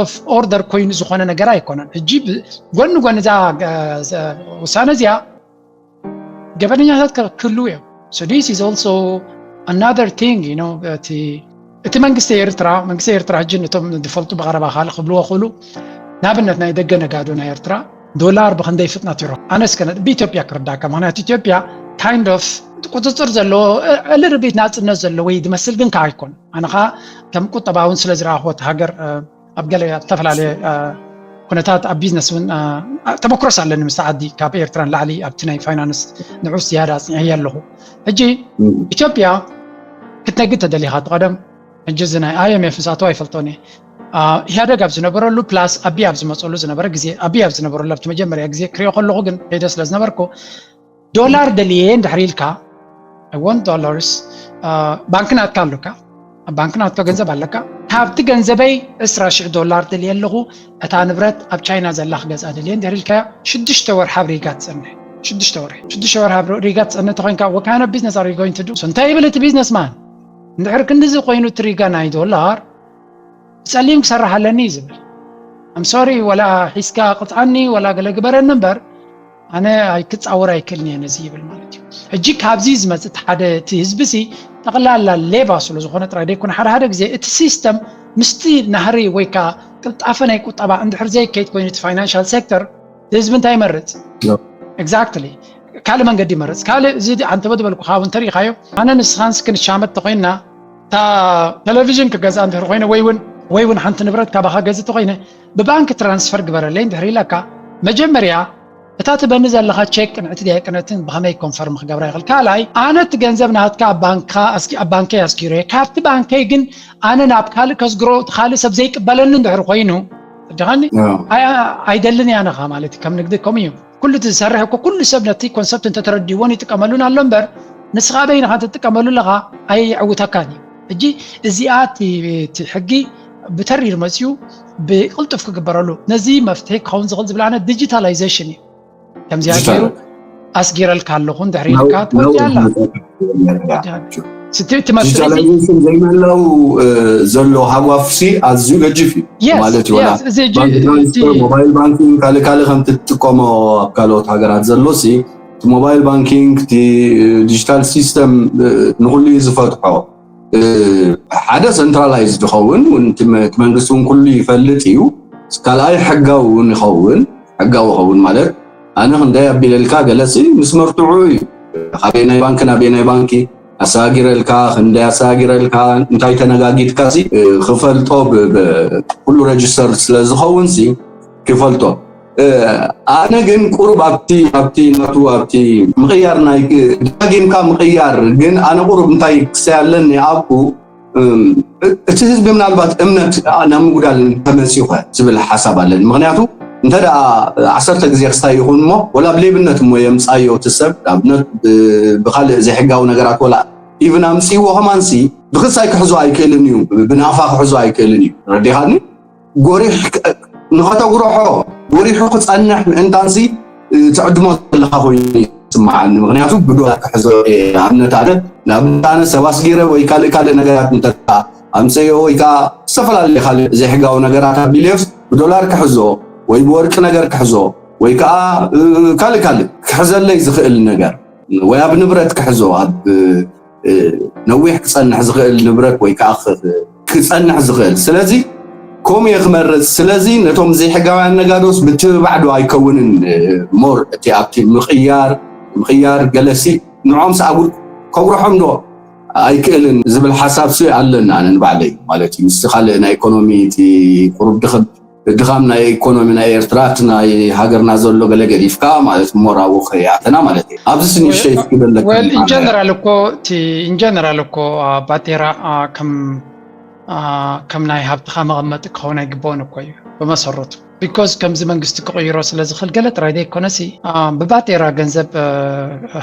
of order ኮይኑ ዝኾነ ነገር ኣይኮነን። ሕጂ ጎኒ ጎኒ እዛ ውሳነ እዚኣ ገበነኛታት ክህልዉ እዮም። So this is also another thing, you know፣ እቲ መንግስቲ ኤርትራ መንግስቲ ኤርትራ ሕጂ ነቶም ዝፈልጡ ብቐረባ ካልእ ክብልዎ ክእሉ፣ ንኣብነት ናይ ደገ ነጋዶ ናይ ኤርትራ ዶላር ብክንደይ ፍጥነት ይሮ ኣነስ ከነ ብኢትዮጵያ ክርዳካ። ምክንያቱ ኢትዮጵያ kind of ቁፅፅር ዘለዎ ልርቢት ናፅነት ዘለዎ ወይ ዝመስል ግን ከዓ ኣይኮን። ኣነ ከዓ ከም ቁጠባ እውን ስለ ዝረኣኽዎ እቲ ሃገር ኣብ ገለ ኣብ ዝተፈላለየ ኩነታት ኣብ ቢዝነስ እውን ተመክሮስ ኣለኒ ምስ ዓዲ ካብ ኤርትራ ንላዕሊ ኣብቲ ናይ ፋይናንስ ንዑስ ዝያዳ ኣፅኒዐ ኣለኹ። ሕጂ ኢትዮጵያ ክትነግድ ተደሊኻ እቲ ቀደም ሕጂ እዚ ናይ I M F ዝኣተዋ ኣይፈልጦን እየ። ኢህደግ ኣብ ዝነበረሉ ፕላስ ኣቢ ኣብ ዝመፀሉ ዝነበረ ግዜ ኣቢ ኣብ ዝነበረሉ ኣብቲ መጀመርያ ግዜ ክሪኦ ከለኹ ግን ከይደ ስለ ዝነበርኩ ዶላር ደልየ እንድሕር ኢልካ I want dollars፣ ባንክ ናትካ ኣሉካ፣ ኣብ ባንክ ናትካ ገንዘብ ኣለካ። ካብቲ ገንዘበይ ዕስራ ሽሕ ዶላር ደልየ ኣለኹ፣ እታ ንብረት ኣብ ቻይና ዘላ ክገዝኣ ደልየ እንድሕር ኢልካያ ሽዱሽተ ወርሒ ኣብ ሪጋ ትፀንሕ። ሽዱሽተ ወርሒ ሽዱሽተ ወርሒ ኣብ ሪጋ ትፀንሕ ተኮይንካ what kind of business are you going to do? So እንታይ ይብል እቲ ቢዝነስ ማን? እንድሕር ክንድዚ ኮይኑ እቲ ሪጋ ናይ ዶላር ብጸሊም ክሰርሕ ኣለኒ እዩ ዝብል። I'm sorry፣ ወላ ሒዝካ ቅፅዓኒ ወላ ገለ ግበረኒ እምበር ኣነ ኣይክፃወር ኣይክእልን እየ ነዚ ይብል ማለት እዩ። ሕጂ ካብዚ ዝመፅእ ሓደ እቲ ህዝቢ ሲ ጠቕላላ ሌባ ስለ ዝኾነ ጥራይ ደይኮነ ሓደ ሓደ ግዜ እቲ ሲስተም ምስቲ ናህሪ ወይ ከዓ ቅልጣፈ ናይ ቁጠባ እንድሕር ዘይከይድ ኮይኑ እቲ ፋይናንሻል ሴክተር ህዝቢ እንታይ ይመርፅ? Exactly ካልእ መንገዲ ይመርፅ። ካልእ እዚ ኣንተ በድበልኩ ካብ እንተሪኢኻዮ ኣነ ንስኻንስ ክንሻመት ተኮይንና እታ ቴሌቪዥን ክገዝኣ እንድሕር ኮይነ ወይ እውን ወይ እውን ሓንቲ ንብረት ካባኻ ገዝእ ተኮይነ ብባንክ ትራንስፈር ግበረለይ እንድሕር ኢለካ መጀመርያ እታ ትበኒ ዘለኻ ቼክ ቅንዕቲ ድያ ቅንዕትን ብኸመይ ኮንፈርም ክገብራ ይኽእል? ካልኣይ ኣነ እቲ ገንዘብ ናትካ ኣብ ባንካ ኣብ ባንከይ ኣስጊሮ እየ ካብቲ ባንከይ ግን ኣነ ናብ ካልእ ከስግሮ እቲ ካልእ ሰብ ዘይቅበለኒ እንድሕር ኮይኑ ድኻኒ ኣይደልን እያ ነኻ ማለት እዩ ከም ንግዲ ከምኡ እዩ። ኩሉ እቲ ዝሰርሕ እኮ ኩሉ ሰብ ነቲ ኮንሰፕት እንተተረዲዎን ይጥቀመሉን ኣሎ እምበር ንስኻ በይንኻ እንተትጥቀመሉ ኣለኻ ኣየዕውተካን እዩ። ሕጂ እዚኣ እቲ ሕጊ ብተሪር መፅኡ ብቅልጡፍ ክግበረሉ ነዚ መፍትሒ ክኸውን ዝኽእል ዝብል ኣነ ዲጂታላይዜሽን እዩ። ከምዚኣ ገይሩ ኣስጊረልካ ኣለኹ እንድሕር ኢልካ ትወዲ ኣላ። ዲጂታላይዜሽን ዘይምህላው ዘሎ ሃጓፍሲ ኣዝዩ ገጅፍ እዩ ማለት እዩ። ሞባይል ባንኪንግ ካልእ ካልእ ከምቲ ትጥቀሞ ኣብ ካልኦት ሃገራት ዘሎ ሲ እቲ ሞባይል ባንኪንግ እቲ ዲጂታል ሲስተም ንኩሉ እዩ ዝፈትሖ። ሓደ ሰንትራላይዝ ዝኸውን እቲ መንግስቲ እውን ኩሉ ይፈልጥ እዩ። ካልኣይ ሕጋዊ እውን ይኸውን ሕጋዊ ይኸውን ማለት ኣነ ክንደይ ኣቢለልካ ገለሲ ምስ መርትዑ እዩ። ካበየናይ ባንኪ ናበየናይ ባንኪ ኣሰጋጊረልካ ክንደይ ኣሰጋጊረልካ እንታይ ተነጋጊድካ ሲ ክፈልጦ ኩሉ ረጅስተር ስለ ዝኸውን ሲ ክፈልጦ። ኣነ ግን ቁሩብ ኣብቲ ኣብቲ ናቱ ኣብቲ ምቕያር ናይ ዳጊምካ ምቕያር ግን ኣነ ቁሩብ እንታይ ክሰይ ኣለኒ ኣብኡ እቲ ህዝቢ ምናልባት እምነት ናብ ምጉዳል ተመፂኡ ኸ ዝብል ሓሳብ ኣለኒ። ምክንያቱ እንተ ደኣ ዓሰርተ ግዜ ክስታይ ይኹን እሞ ወላ ብሌብነት እሞ የምፃዮ እቲ ሰብ ንኣብነት ብካልእ ዘይሕጋዊ ነገራት ወላ ኢቭን ኣምፅዎ ከማንሲ ብክሳይ ክሕዞ ኣይክእልን እዩ፣ ብናፋ ክሕዞ ኣይክእልን እዩ። ረዲኻኒ? ጎሪሕ ንኸተጉርሖ ጎሪሑ ክፀንሕ ምእንታንሲ ትዕድሞ ዘለካ ኮይኑ ይስምዓኒ። ምክንያቱ ብዶላር ክሕዞ እየ። ኣብነት ኣነ ንኣብነት ኣነ ሰብ ኣስጊረ ወይ ካልእ ካልእ ነገራት እንተ ኣምፀዮ ወይ ከዓ ዝተፈላለየ ካልእ ዘይሕጋዊ ነገራት ኣቢለዮስ ብዶላር ክሕዞ ወይ ብወርቂ ነገር ክሕዞ ወይ ከዓ ካልእ ካልእ ክሕዘለይ ዝኽእል ነገር ወይ ኣብ ንብረት ክሕዞ ኣብ ነዊሕ ክፀንሕ ዝኽእል ንብረት ወይ ከዓ ክፀንሕ ዝኽእል ስለዚ ከምኡ እየ ክመርፅ። ስለዚ ነቶም ዘይሕጋውያን ነጋዶስ ምትብባዕ ዶ ኣይከውንን? ሞር እቲ ኣብቲ ምቕያር ምቕያር ገለሲ ንዖም ሰኣጉድ ከጉርሖም ዶ ኣይክእልን ዝብል ሓሳብ ሲ ኣለና ኣነ ንባዕለይ ማለት እዩ። ምስቲ ካልእ ናይ ኢኮኖሚ እቲ ቁሩብ ድኽም ድኻም ናይ ኢኮኖሚ ናይ ኤርትራ፣ እቲ ናይ ሃገርና ዘሎ ገለ ገዲፍካ ማለት ሞራቡ ከይኣተና ማለት እዩ። ኣብዚ ንእሽተይ እስኪ በለካ well in ማለት እዩ። general እኮ እቲ in general እኮ አ፣ ባጤራ አ፣ ከም አ፣ ከም ናይ ሃብትኻ መቐመጢ ክኸውን ኣይግባኦን እኮ እዩ ብመሰረቱ። Because ከምዚ መንግስቲ ክቕይሮ ስለ ዝኽእል ገለ ጥራይ ዘይኮነሲ አ፣ ብባጤራ ገንዘብ አ፣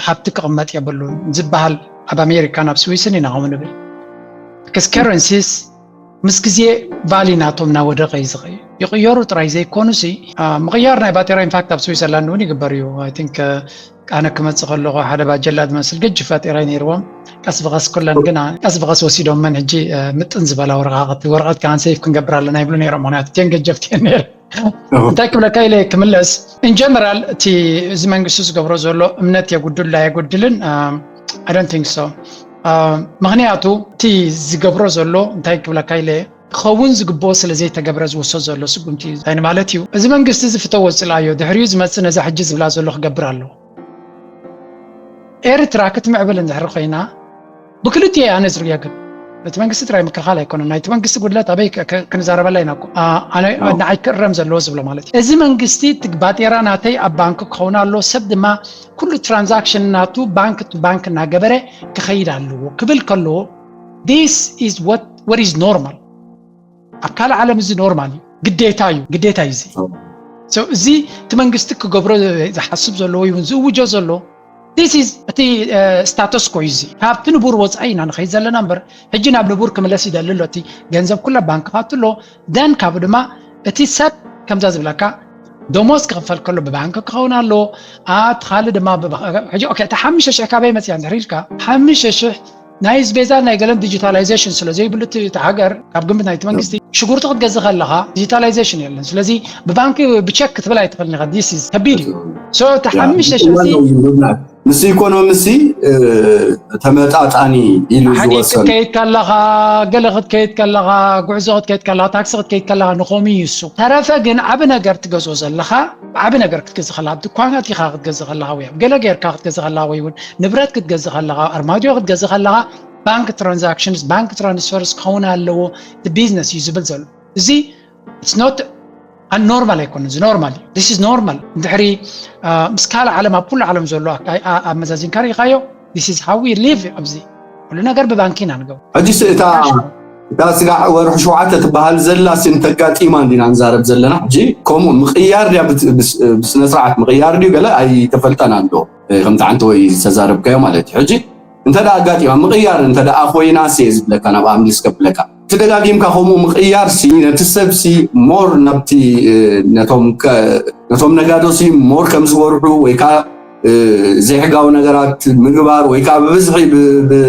ሃብቲ ክቕመጥ የብሉን ዝበሃል ኣብ ኣሜሪካን ኣብ ስዊስን ኢና ከምኡ ንብል። Because currencies ምስ ግዜ value ናቶም እናወደቐ እዩ ዝኸይድ። ይቕየሩ ጥራይ ዘይኮኑሲ አ፣ ምቕያር ናይ ባጤራ ኢንፋክት ኣብ ስዊዘርላንድ እውን ይግበር እዩ። I think አ፣ ኣነ ክመፅእ ከለኹ ሓደ ባጀላ ዝመስል ገጅፍ ባጤራ ነይርዎም። ቀስ ብቐስ ኩለን ግና ቀስ ብቐስ ወሲዶመን ሕጂ አ፣ ምጥን ዝበላ ወረቓቕቲ ወረቐት ከዓን ሴፍ ክንገብር ኣለና ይብሉ ነይሮም። ምክንያቱ እቲን ገጀፍቲ እየን ነይረን። እንታይ ክብለካ ኢለ ክምለስ in general እቲ እዚ መንግስቲ ዝገብሮ ዘሎ እምነት የጉድል ኣየጉድልን I don't think so። ምክንያቱ እቲ ዝገብሮ ዘሎ እንታይ ክብለካ ኢለ ክኸውን ዝግብኦ ስለ ዘይተገብረ ዝወስዶ ዘሎ ስጉምቲ እዩ። እንታይ ማለት እዩ? እዚ መንግስቲ እዚ ፍተዎ ዝፅላዮ ድሕሪኡ ዝመፅእ ነዛ ሕጂ ዝብላ ዘሎ ክገብር ኣለዎ። ኤርትራ ክትምዕብል እንድሕር ኮይና ብክልቲኡ ኣነ ዝርእዮ ግን እቲ መንግስቲ ጥራይ ምክልኻል ኣይኮነን። ናይቲ መንግስቲ ጉድለት ኣበይ ክ- ክ- ክንዛረበላ ኢና እኮ። ኣ- ኣነ ንዓይ ክእረም ዘለዎ ዝብሎ ማለት እዩ። እዚ መንግስቲ እቲ ባጤራ ናተይ ኣብ ባንክ ክኸውን ኣሎ፣ ሰብ ድማ ኩሉ ትራንዛክሽን ናቱ ባንክ ቱ ባንክ እናገበረ ክኸይድ ኣለዎ ክብል ከለዎ this is what what is normal። ኣብ ካልእ ዓለም እዚ ኖርማል እዩ፣ ግዴታ እዩ፣ ግዴታ እዩ እዚ። So እዚ እቲ መንግስቲ ክገብሮ ዝሓስብ ዘሎ ወይ እውን ዝእውጆ ዘሎ this is እቲ ስታተስ ኮ እዩ እዚ። ካብቲ ንቡር ወፃኢ ኢና ንኸይድ ዘለና እምበር ሕጂ ናብ ንቡር ክምለስ ይደሊ ኣሎ። እቲ ገንዘብ ኩላ ባንክ ካቱ ኣሎ። ደን ካብ ድማ እቲ ሰብ ከምዛ ዝብለካ ደሞዝ ክኽፈል ከሎ ብባንክ ክኸውን ኣለዎ። ኣቲ ካልእ ድማ ብባ- ሕጂ ኦኬ፣ እቲ ሓሙሽተ ሽሕ ካበይ መፅያ እንድሕር ኢልካ ሓሙሽተ ሽሕ ናይ ስቤዛ ናይ ገለን ዲጂታላይዜሽን ስለ ዘይብሉ እቲ እቲ ሃገር ካብ ግምት ናይቲ መንግስቲ ሽጉርቲ ክትገዝእ ከለኻ ዲጂታላይዜሽን የለን። ስለዚ ብባንክ ብቸክ ክትብል ኣይትኽእልን ኢኻ። This is ከቢድ እዩ። So እቲ ሓሙሽተ ሽሕ እዚ ምስ ኢኮኖሚ ሲ ተመጣጣኒ ኢሉ ሓዲግ ዝወሰን ክትከይድ ከለኻ ገለ ክትከይድ ከለኻ ጉዕዞ ክትከይድ ከለኻ ታክሲ ክትከይድ ከለኻ ንኸምኡ እዩ እሱ። ተረፈ ግን ዓቢ ነገር ትገዝኦ ዘለኻ ዓቢ ነገር ክትገዝእ ከለኻ ኣብ ድኳናት ኢኻ ክትገዝእ ከለኻ ወይ ኣብ ገለ ጌርካ ክትገዝእ ከለኻ ወይ እውን ንብረት ክትገዝእ ከለኻ ኣርማድዮ ክትገዝእ ከለኻ ባንክ ትራንዛክሽንስ ባንክ ትራንስፈርስ ክኸውን ኣለዎ። እቲ ቢዝነስ እዩ ዝብል ዘሎ እዚ it's not ኣኖርማል ኣይኮነን። እዚ ኖርማል እዩ። This is normal። እንድሕሪ አ፣ ምስ ካልእ ዓለም ኣብ ኩሉ ዓለም ዘሎ ኣካ- ኣ- ኣመዛዚንካ ርኢኻዮ። This is how we live ኣብዚ ኩሉ ነገር ብባንክ ኢና ንገብሮ። ሕጂ ስ- እታ እታ ስጋዕ ወርሒ ሸውዓተ ትበሃል ዘላ ሲ እንተጋጢማ እንዲና ንዛረብ ዘለና። ሕጂ ከምኡ ምቕያር ድያ ብት- ብስ- ብስነ ስርዓት ምቕያር ድዩ ገለ ኣይተፈልጠና ኣሎ። እ፣ ከምቲ ዓንተ ወይ ዝተዛረብካዮ ማለት እዩ። ሕጂ እንተ ደኣ ኣጋጢማ ምቕያር እንተ ደኣ ኮይና ሲ ዝብለካ ናብ ኣምሊስ ከብለካ እቲ ደጋጊምካ ከምኡ ምቕያር ሲ ነቲ ሰብ ሲ ሞር ናብቲ እ፣ ነቶም ከ- ነቶም ነጋዶ ሲ ሞር ከም ዝወርሑ ወይ ከዓ እ፣ ዘይሕጋዊ ነገራት ምግባር ወይ ከዓ ብብዝሒ ብ- ብ-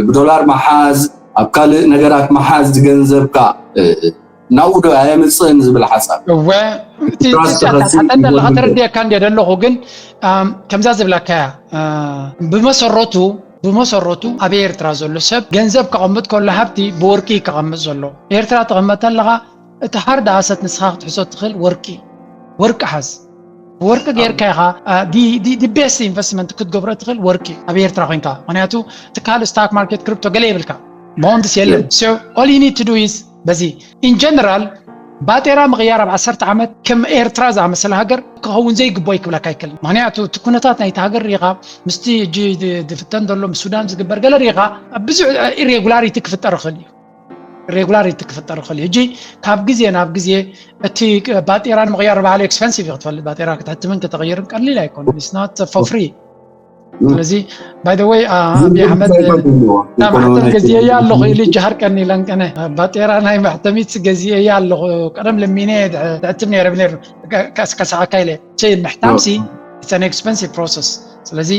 ብዶላር መሓዝ ኣብ ካልእ ነገራት መሓዝ ዝገንዘብካ እ፣ ናብኡ ዶ ኣየምፅእን ዝብል ሓሳብ እወ እቲ ትራስት እቲ ኣታ- ተኸሲ ኣታ- ኣለኻ ይጎድል። ተረዲእካ እንዲ ደለኹ ግን ኣም፣ ከምዛ ዝብለካ እያ እ፣ ብመሰረቱ ብመሰረቱ ኣብ ኤርትራ ዘሎ ሰብ ገንዘብ ከቐምጥ ከሎ ሃብቲ ብወርቂ እዩ ከቐምጥ ዘሎ። ኤርትራ ተቐመጥ ኣለኻ እቲ ሃርድ ኣሰት ንስኻ ክትሕዞ ትኽእል ወርቂ ወርቂ ሓዝ ወርቂ ጌርካ ኢኻ ቤስት ኢንቨስትመንት ክትገብሮ ትኽእል ወርቂ ኣብ ኤርትራ ኮይንካ። ምክንያቱ ትካል ስታክ ማርኬት ክሪፕቶ ገለ የብልካ ቦንድስ የለን። So all you need to do is በዚ in general ባጤራ ምቕያር ኣብ ዓሰርተ ዓመት ከም ኤርትራ ዝኣመሰለ ሃገር ክኸውን ዘይግቦ ይክብለካ ኣይክልን። ምክንያቱ እቲ ኩነታት ናይቲ ሃገር ሪኢኻ ምስቲ ሕጂ ድ- ድፍተን ዘሎ ምስ ሱዳን ዝግበር ገለ ሪኢኻ ብዙሕ ኢሬጉላሪቲ ክፍጠር ይኽእል እዩ። ኢሬጉላሪቲ ክፍጠር ይኽእል እዩ። ሕጂ ካብ ግዜ ናብ ግዜ እቲ ባጤራ ንምቕያር ባህሊ ኤክስፐንሲቭ እዩ ክትፈልጥ። ባጤራ ክትሕትምን ከተቕይርን ቀሊል ኣይኮነን። It's not for free። ስለዚ by the way ኣቢ ኣሕመድ ማሕተም ገዚኤያ ኣለኹ ኢሉ ጃሃር ቀኒለን ቀነ ባጤራ ናይ መሕተሚት ገዚኤያ ኣለኹ ቀደም ለሚነ ትሕትም ነይረ ነይሩ ከስከሳዓካ ኢለ ምሕታምሲ it's an expensive process። ስለዚ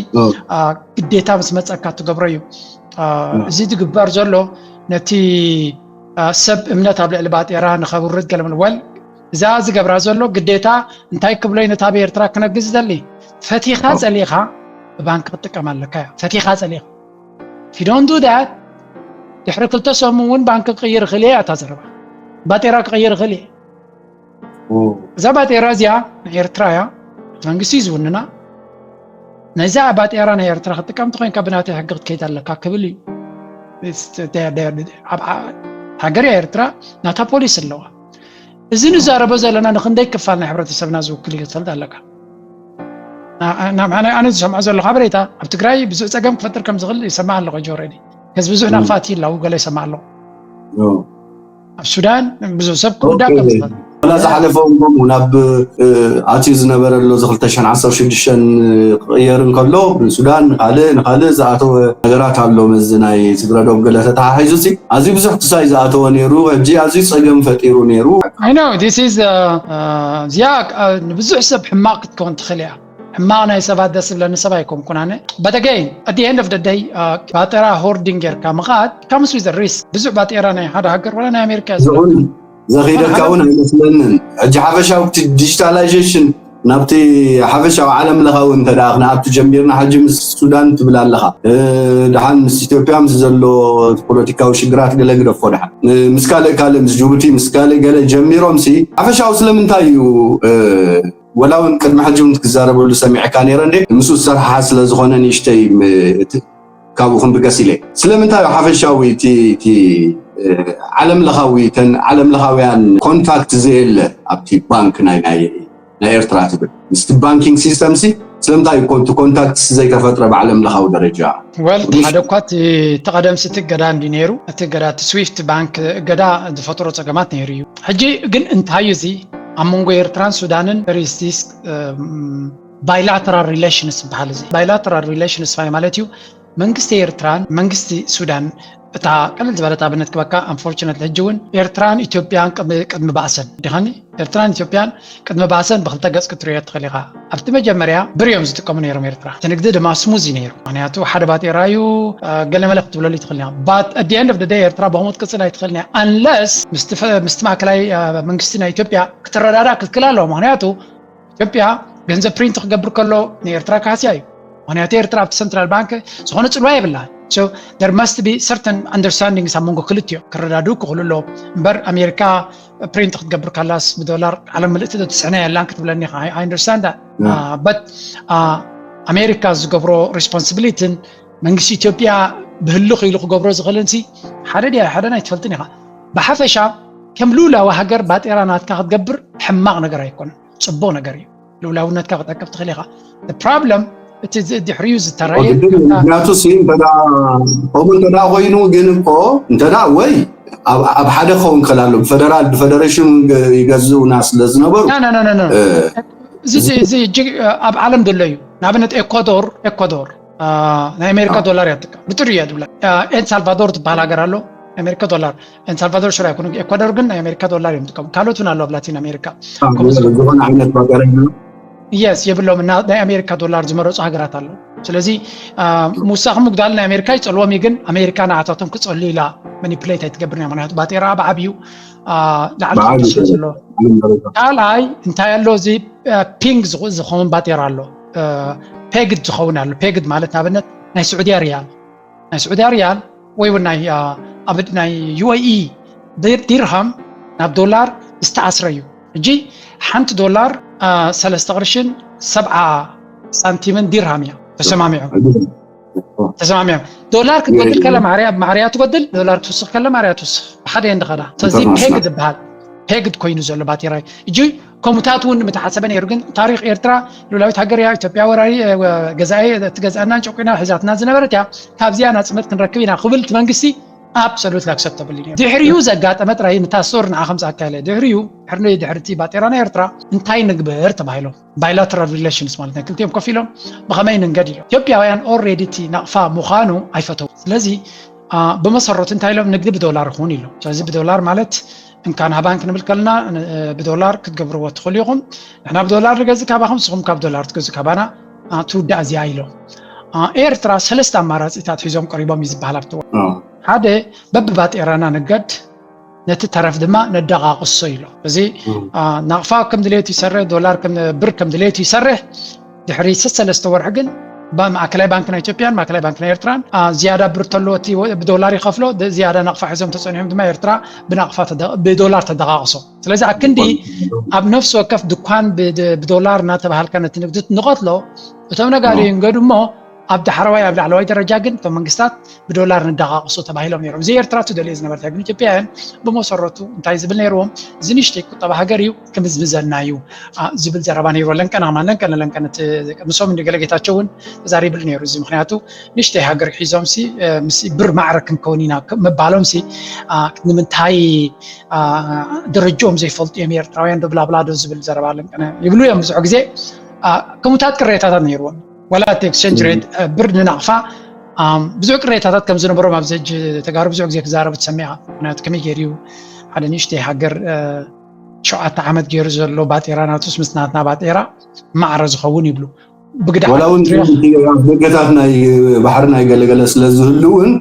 ግዴታ ምስ መፀካ ትገብሮ እዩ። እዚ ዝግበር ዘሎ ነቲ ሰብ እምነት ኣብ ልዕሊ ባጤራ ንኸብርድ ገለ ወል እዛ ዝገብራ ዘሎ ግዴታ እንታይ ክብሎ እዩ ነታ ኣብ ኤርትራ ክነግዝ ዘሊ ፈቲኻ ጸሊኻ ብባንክ ክትጥቀም ኣለካ እያ። ፈቲኻ ጸሊኻ ፊዶንዱ ዳት ድሕሪ ክልተ ሰሙን እውን ባንክ ክቕይር ይኽእል እየ። እታ ዘረባ ባጤራ ክቕይር ይኽእል እየ። እዛ ባጤራ እዚኣ ናይ ኤርትራ እያ። መንግስቲ እዩ ዝውንና። ነዛ ባጤራ ናይ ኤርትራ ክትጥቀም ተኮይንካ ብናተይ ሕጊ ክትከይድ ኣለካ ክብል እዩ። ሃገር እያ ኤርትራ ናታ ፖሊስ ኣለዋ። እዚ ንዛረቦ ዘለና ንክንደይ ክፋል ናይ ሕብረተሰብና ዝውክል እዩ ክትፈልጥ ኣለካ። ኣነ ዝሰምዖ ዘሎ ሓበሬታ ኣብ ትግራይ ብዙሕ ፀገም ክፈጥር ከም ዝኽእል ይሰማዕ ኣለኹ። ጆረዲ ከዚ ብዙሕ ናቕፋት ይላው ገለ ይሰማዕ ኣለኹ። ኣብ ሱዳን ብዙሕ ሰብ ክውዳእ ከም ዝኽእል ላ ዝሓለፈ እውን ከምኡ ናብ ኣትዩ ዝነበረ ኣሎ እዚ ክልተ ሽሕን ዓሰርተ ሽዱሽተን ክቕየር እንከሎ ንሱዳን ንካልእ ንካልእ ዝኣተወ ነገራት ኣሎ። መዚ ናይ ስግረ ዶብ ገለ ተተሓሒዙ ሲ ኣዝዩ ብዙሕ ክሳይ ዝኣተወ ነይሩ። ሕጂ ኣዝዩ ፀገም ፈጢሩ ነይሩ። I know this is እዚኣ ንብዙሕ ሰብ ሕማቕ ክትከውን ትኽእል እያ። ሕማቕ ናይ ሰባት ደስ ዝብለኒ ሰብ ኣይኮንኩን ኣነ። But again at the end of the day ባጤራ ሆርዲንግ ጌርካ ምኻድ comes with risk። ብዙሕ ባጤራ ናይ ሓደ ሃገር ወላ ናይ ኣሜሪካ እዩ። ዘኺደካ እውን ኣይመስለንን። ሕጂ ሓፈሻዊ ዲጂታላይዜሽን ናብቲ ሓፈሻዊ ዓለም ለኻዊ እንተ ደኣ ክንኣቱ ጀሚርና ሕጂ ምስ ሱዳን ትብል ኣለኻ። ድሓን ምስ ኢትዮጵያ ምስ ዘሎ ፖለቲካዊ ሽግራት ገለ ግደፎ ድሓን ምስ ካልእ ካልእ ምስ ጅቡቲ ምስ ካልእ ገለ ጀሚሮም ሲ ሓፈሻዊ ስለምንታይ እዩ ወላ እውን ቅድሚ ሕጂ እውን ክዛረበሉ ሰሚዕካ ነይረ እንዴ ምስኡ ዝሰርሓ ስለ ዝኾነ ንእሽተይ ካብኡ ክንብገስ ኢለ ስለምንታይ ሓፈሻዊ እቲ ዓለም ለኻዊ ተን ዓለም ለኻውያን ኮንታክት ዘየለ ኣብቲ ባንክ ናይ ናይ ናይ ኤርትራ ትብል ምስቲ ባንኪንግ ሲስተም ሲ ስለምንታይ ኮንቱ ኮንታክት ዘይተፈጥረ ብዓለም ለኻዊ ደረጃ ወል ሓደ እኳ እቲ ቀደም ስቲ ገዳ እንዲ ነይሩ እቲ ገዳ እቲ ስዊፍት ባንክ ገዳ ዝፈጥሮ ፀገማት ነይሩ እዩ። ሕጂ ግን እንታይ እዚ ኣብ መንጎ ኤርትራን ሱዳንን ሪስቲስ bilateral relations ዝበሃል እዚ bilateral relations ፋይ ማለት እዩ። መንግስቲ ኤርትራን መንግስቲ ሱዳን እታ ቀልል ዝበለት ኣብነት ክበካ unfortunately ሕጂ እውን ኤርትራን ኢትዮጵያን ቅድሚ ባእሰን ዲኸኒ ኤርትራን ኢትዮጵያን ቅድሚ ባእሰን ብክልተ ገጽ ክትሪኦ ትኽእል ኢኻ። ኣብቲ መጀመርያ ብር እዮም ዝጥቀሙ ነይሮም ኤርትራ። እቲ ንግዲ ድማ ስሙዚ ነይሩ። ምክንያቱ ሓደ ባጤራ እዩ ገለመለ ክትብለሉ ይትኽእል ኢና። But at the end of the day ኤርትራ ብኸምኡ ክትቅጽል ኣይትኽእል እያ unless ምስቲ ማእከላይ መንግስቲ ናይ ኢትዮጵያ ክትረዳዳ ክልክል ኣለዎ። ምክንያቱ ኢትዮጵያ ገንዘብ ፕሪንት ክገብር ከሎ ንኤርትራ ካሕስያ እዩ። ምክንያቱ ኤርትራ ኣብቲ ሰንትራል ባንክ ዝኾነ ፅልዋ የብላን። So there must be certain understandings ኣብ መንጎ ክልቲኦም ክረዳድኡ ክኽእሉ ኣለዎም። እምበር ኣሜሪካ ፕሪንት ክትገብር ካላስ ብዶላር ዓለም ምልእቲ ዶ ትስዕና የላን ክትብለኒ I understand that but ኣሜሪካ ዝገብሮ ሪስፖንሲቢሊቲን መንግስቲ ኢትዮጵያ ብህልኽ ኢሉ ክገብሮ ዝኽእልን ሲ ሓደ ድያ ሓደን ኣይትፈልጥን ኢኻ። ብሓፈሻ ከም ልኡላዊ ሃገር ባጤራ ናትካ ክትገብር ሕማቕ ነገር ኣይኮነን። ፅቡቕ ነገር እዩ። ልውላውነትካ ክጠቅብ ትኽእል ኢኻ። ፕሮብለም እቲ ድሕሪኡ ዝተረየ ምክንያቱ ሲ እንተዳ ከምኡ እንተዳ ኮይኑ ግን እኮ እንተዳ ወይ ኣብ ሓደ ክኸውን ክእል ኣሎ ብፈደራል ብፈደሬሽን ይገዝኡና ስለ ዝነበሩ እዚ እጅግ ኣብ ዓለም ዘሎ እዩ። ንኣብነት ኤኳዶር ኤኳዶር ናይ ኣሜሪካ ዶላር እያ ትጥቀም ብጥሪ እያ ትብላ። ኤልሳልቫዶር ትበሃል ሃገር ኣሎ ናይ ኣሜሪካ ዶላር። ኤልሳልቫዶር ሽሮ ኣይኮኑ ኤኳዶር ግን ናይ ኣሜሪካ ዶላር እዮም ዝጥቀሙ። ካልኦት እውን ኣለዉ ኣብ ላቲን ኣሜሪካ ዝኾነ ዓይነት ባጋራ የስ የብሎም እና ናይ ኣሜሪካ ዶላር ዝመረፁ ሃገራት ኣለዉ። ስለዚ ሙሳኽ ምጉዳል ናይ ኣሜሪካ ይፀልዎም እዩ ግን ኣሜሪካ ንዓታቶም ክፀሉ ኢላ ማኒፕሌት ኣይትገብርን እያ። ምክንያቱ ባጤራ ብዓብዩ ላዕሊ ትወስዶ ዘሎ ካልኣይ እንታይ ኣሎ እዚ ፒንግ ዝኸውን ባጤራ ኣሎ። ፔግድ ዝኸውን ኣሎ። ፔግድ ማለት ንኣብነት ናይ ስዑድያ ሪያል ናይ ስዑድያ ሪያል ወይ እውን ናይ ኣብ ናይ ዩ ኤ ኢ ዲርሃም ናብ ዶላር ዝተኣስረ እዩ። ሕጂ ሓንቲ ዶላር ሰለስተ ቅርሽን ሰብዓ ሳንቲምን ዲርሃም እያ ተሰማሚዖም ተሰማሚዖም ዶላር ክትጎድል ከላ ማዕርያ ማዕርያ ትጎድል ዶላር ትውስኽ ከላ ማዕርያ ትውስኽ ብሓደ እየን ዝኸዳ። ስለዚ ፔግድ ዝበሃል ፔግድ ኮይኑ ዘሎ ባጤራ እዩ። እጂ ከምኡታት እውን ምተሓሰበ ነይሩ ግን ታሪክ ኤርትራ ሉላዊት ሃገር እያ። ኢትዮጵያ ወራሪ ገዛኢ ትገዝኣናን ጨቁና ሒዛትና ዝነበረት እያ። ካብዚኣ ናፅነት ክንረክብ ኢና ክብል እቲ መንግስቲ ኣብሶሉት ኣክሰፕተብል እዩ። ድሕሪኡ ዘጋጠመ ጥራይ ንታሶር ንዓ ከምዝኣካለ ድሕሪኡ ድሕሪ ድሕርቲ ባጤራ ናይ ኤርትራ እንታይ ንግበር ተባሂሎም bilateral relations ማለት ናይ ክልቲኦም ኮፍ ኢሎም ብኸመይ ንንገድ ኢሎም። ኢትዮጵያውያን ኦልሬዲ እቲ ናቕፋ ምዃኑ ኣይፈተው። ስለዚ ብመሰረቱ እንታይ ኢሎም ንግዲ ብዶላር ይኹን ኢሎም። ስለዚ ብዶላር ማለት እንካ ንሃባን ክንብል ከለና ብዶላር ክትገብርዎ ትኽእሉ ኢኹም። ንሕና ብዶላር ንገዝእ ካባኹም ንስኹም ካብ ዶላር ትገዝኡ ካባና ትውዳእ እዚኣ ኢሎም። ኤርትራ ሰለስተ ኣማራፂታት ሒዞም ቀሪቦም እዩ ዝበሃል ኣብቲ ሓደ በብባጤራና ንገድ ነቲ ተረፍ ድማ ነደቓቕሶ ኢሎ። እዚ ናቕፋ ከም ድሌቱ ይሰርሕ፣ ዶላር ብር ከም ድሌቱ ይሰርሕ። ድሕሪ ሰለስተ ወርሒ ግን ማእከላይ ባንክ ናይ ኢትዮጵያን ማእከላይ ባንክ ናይ ኤርትራን ዝያዳ ብር ተሎ እቲ ብዶላር ይኸፍሎ፣ ዝያዳ ናቕፋ ሒዞም ተጸኒሖም ድማ ኤርትራ ብናቕፋ ብዶላር ተደቓቕሶ። ስለዚ ኣክንዲ ኣብ ነፍሲ ወከፍ ድኳን ብዶላር እናተባሃልካ ነቲ ንግዲ ንቐትሎ እቶም ነጋዶ ይንገዱ እሞ ኣብ ዳሕረዋይ ኣብ ላዕለዋይ ደረጃ ግን እቶም መንግስታት ብዶላር ንዳቃቅሶ ተባሂሎም ነይሮም። እዚ ኤርትራ ትደልዮ ዝነበረት ግን ኢትዮጵያውያን ብመሰረቱ እንታይ ዝብል ነይርዎም? እዚ ንእሽተይ ቁጠባ ሃገር እዩ ክምዝምዘና እዩ ዝብል ዘረባ ነይሩ። ለንቀና ከማን ለንቀነ ለንቀነ ምስኦም እንዲ ገለ ጌታቸው እውን ተዛሪብሉ ነይሩ። እዚ ምክንያቱ ንእሽተይ ሃገር ሒዞም ሲ ምስ ብር ማዕረ ክንከውን ኢና ምባሎም ሲ ንምንታይ ደረጃኦም ዘይፈልጡ እዮም ኤርትራውያን ዶ ብላብላ ዶ ዝብል ዘረባ ለንቀነ ይብሉ እዮም ብዙሕ ግዜ። ከምኡታት ቅሬታታት ነይርዎም። ዋላ እቲ ኤክስቸንጅ ሬት ብር ንናቕፋ ብዙሕ ቅሬታታት ከም ዝነበሮም ኣብዚ ሕጂ ተጋሩ ብዙሕ ግዜ ክዛረቡ ትሰሚዕኻ። ምክንያቱ ከመይ ገይሩ ሓደ ንእሽተይ ሃገር ሸውዓተ ዓመት ገይሩ ዘሎ ባጤራ ናቱስ ምስ ናትና ባጤራ ማዕረ ዝኸውን ይብሉ። ብግዳ ወላ እውን ደገታት ናይ ባሕሪ ናይ ገለገለ ስለ ዝህልውን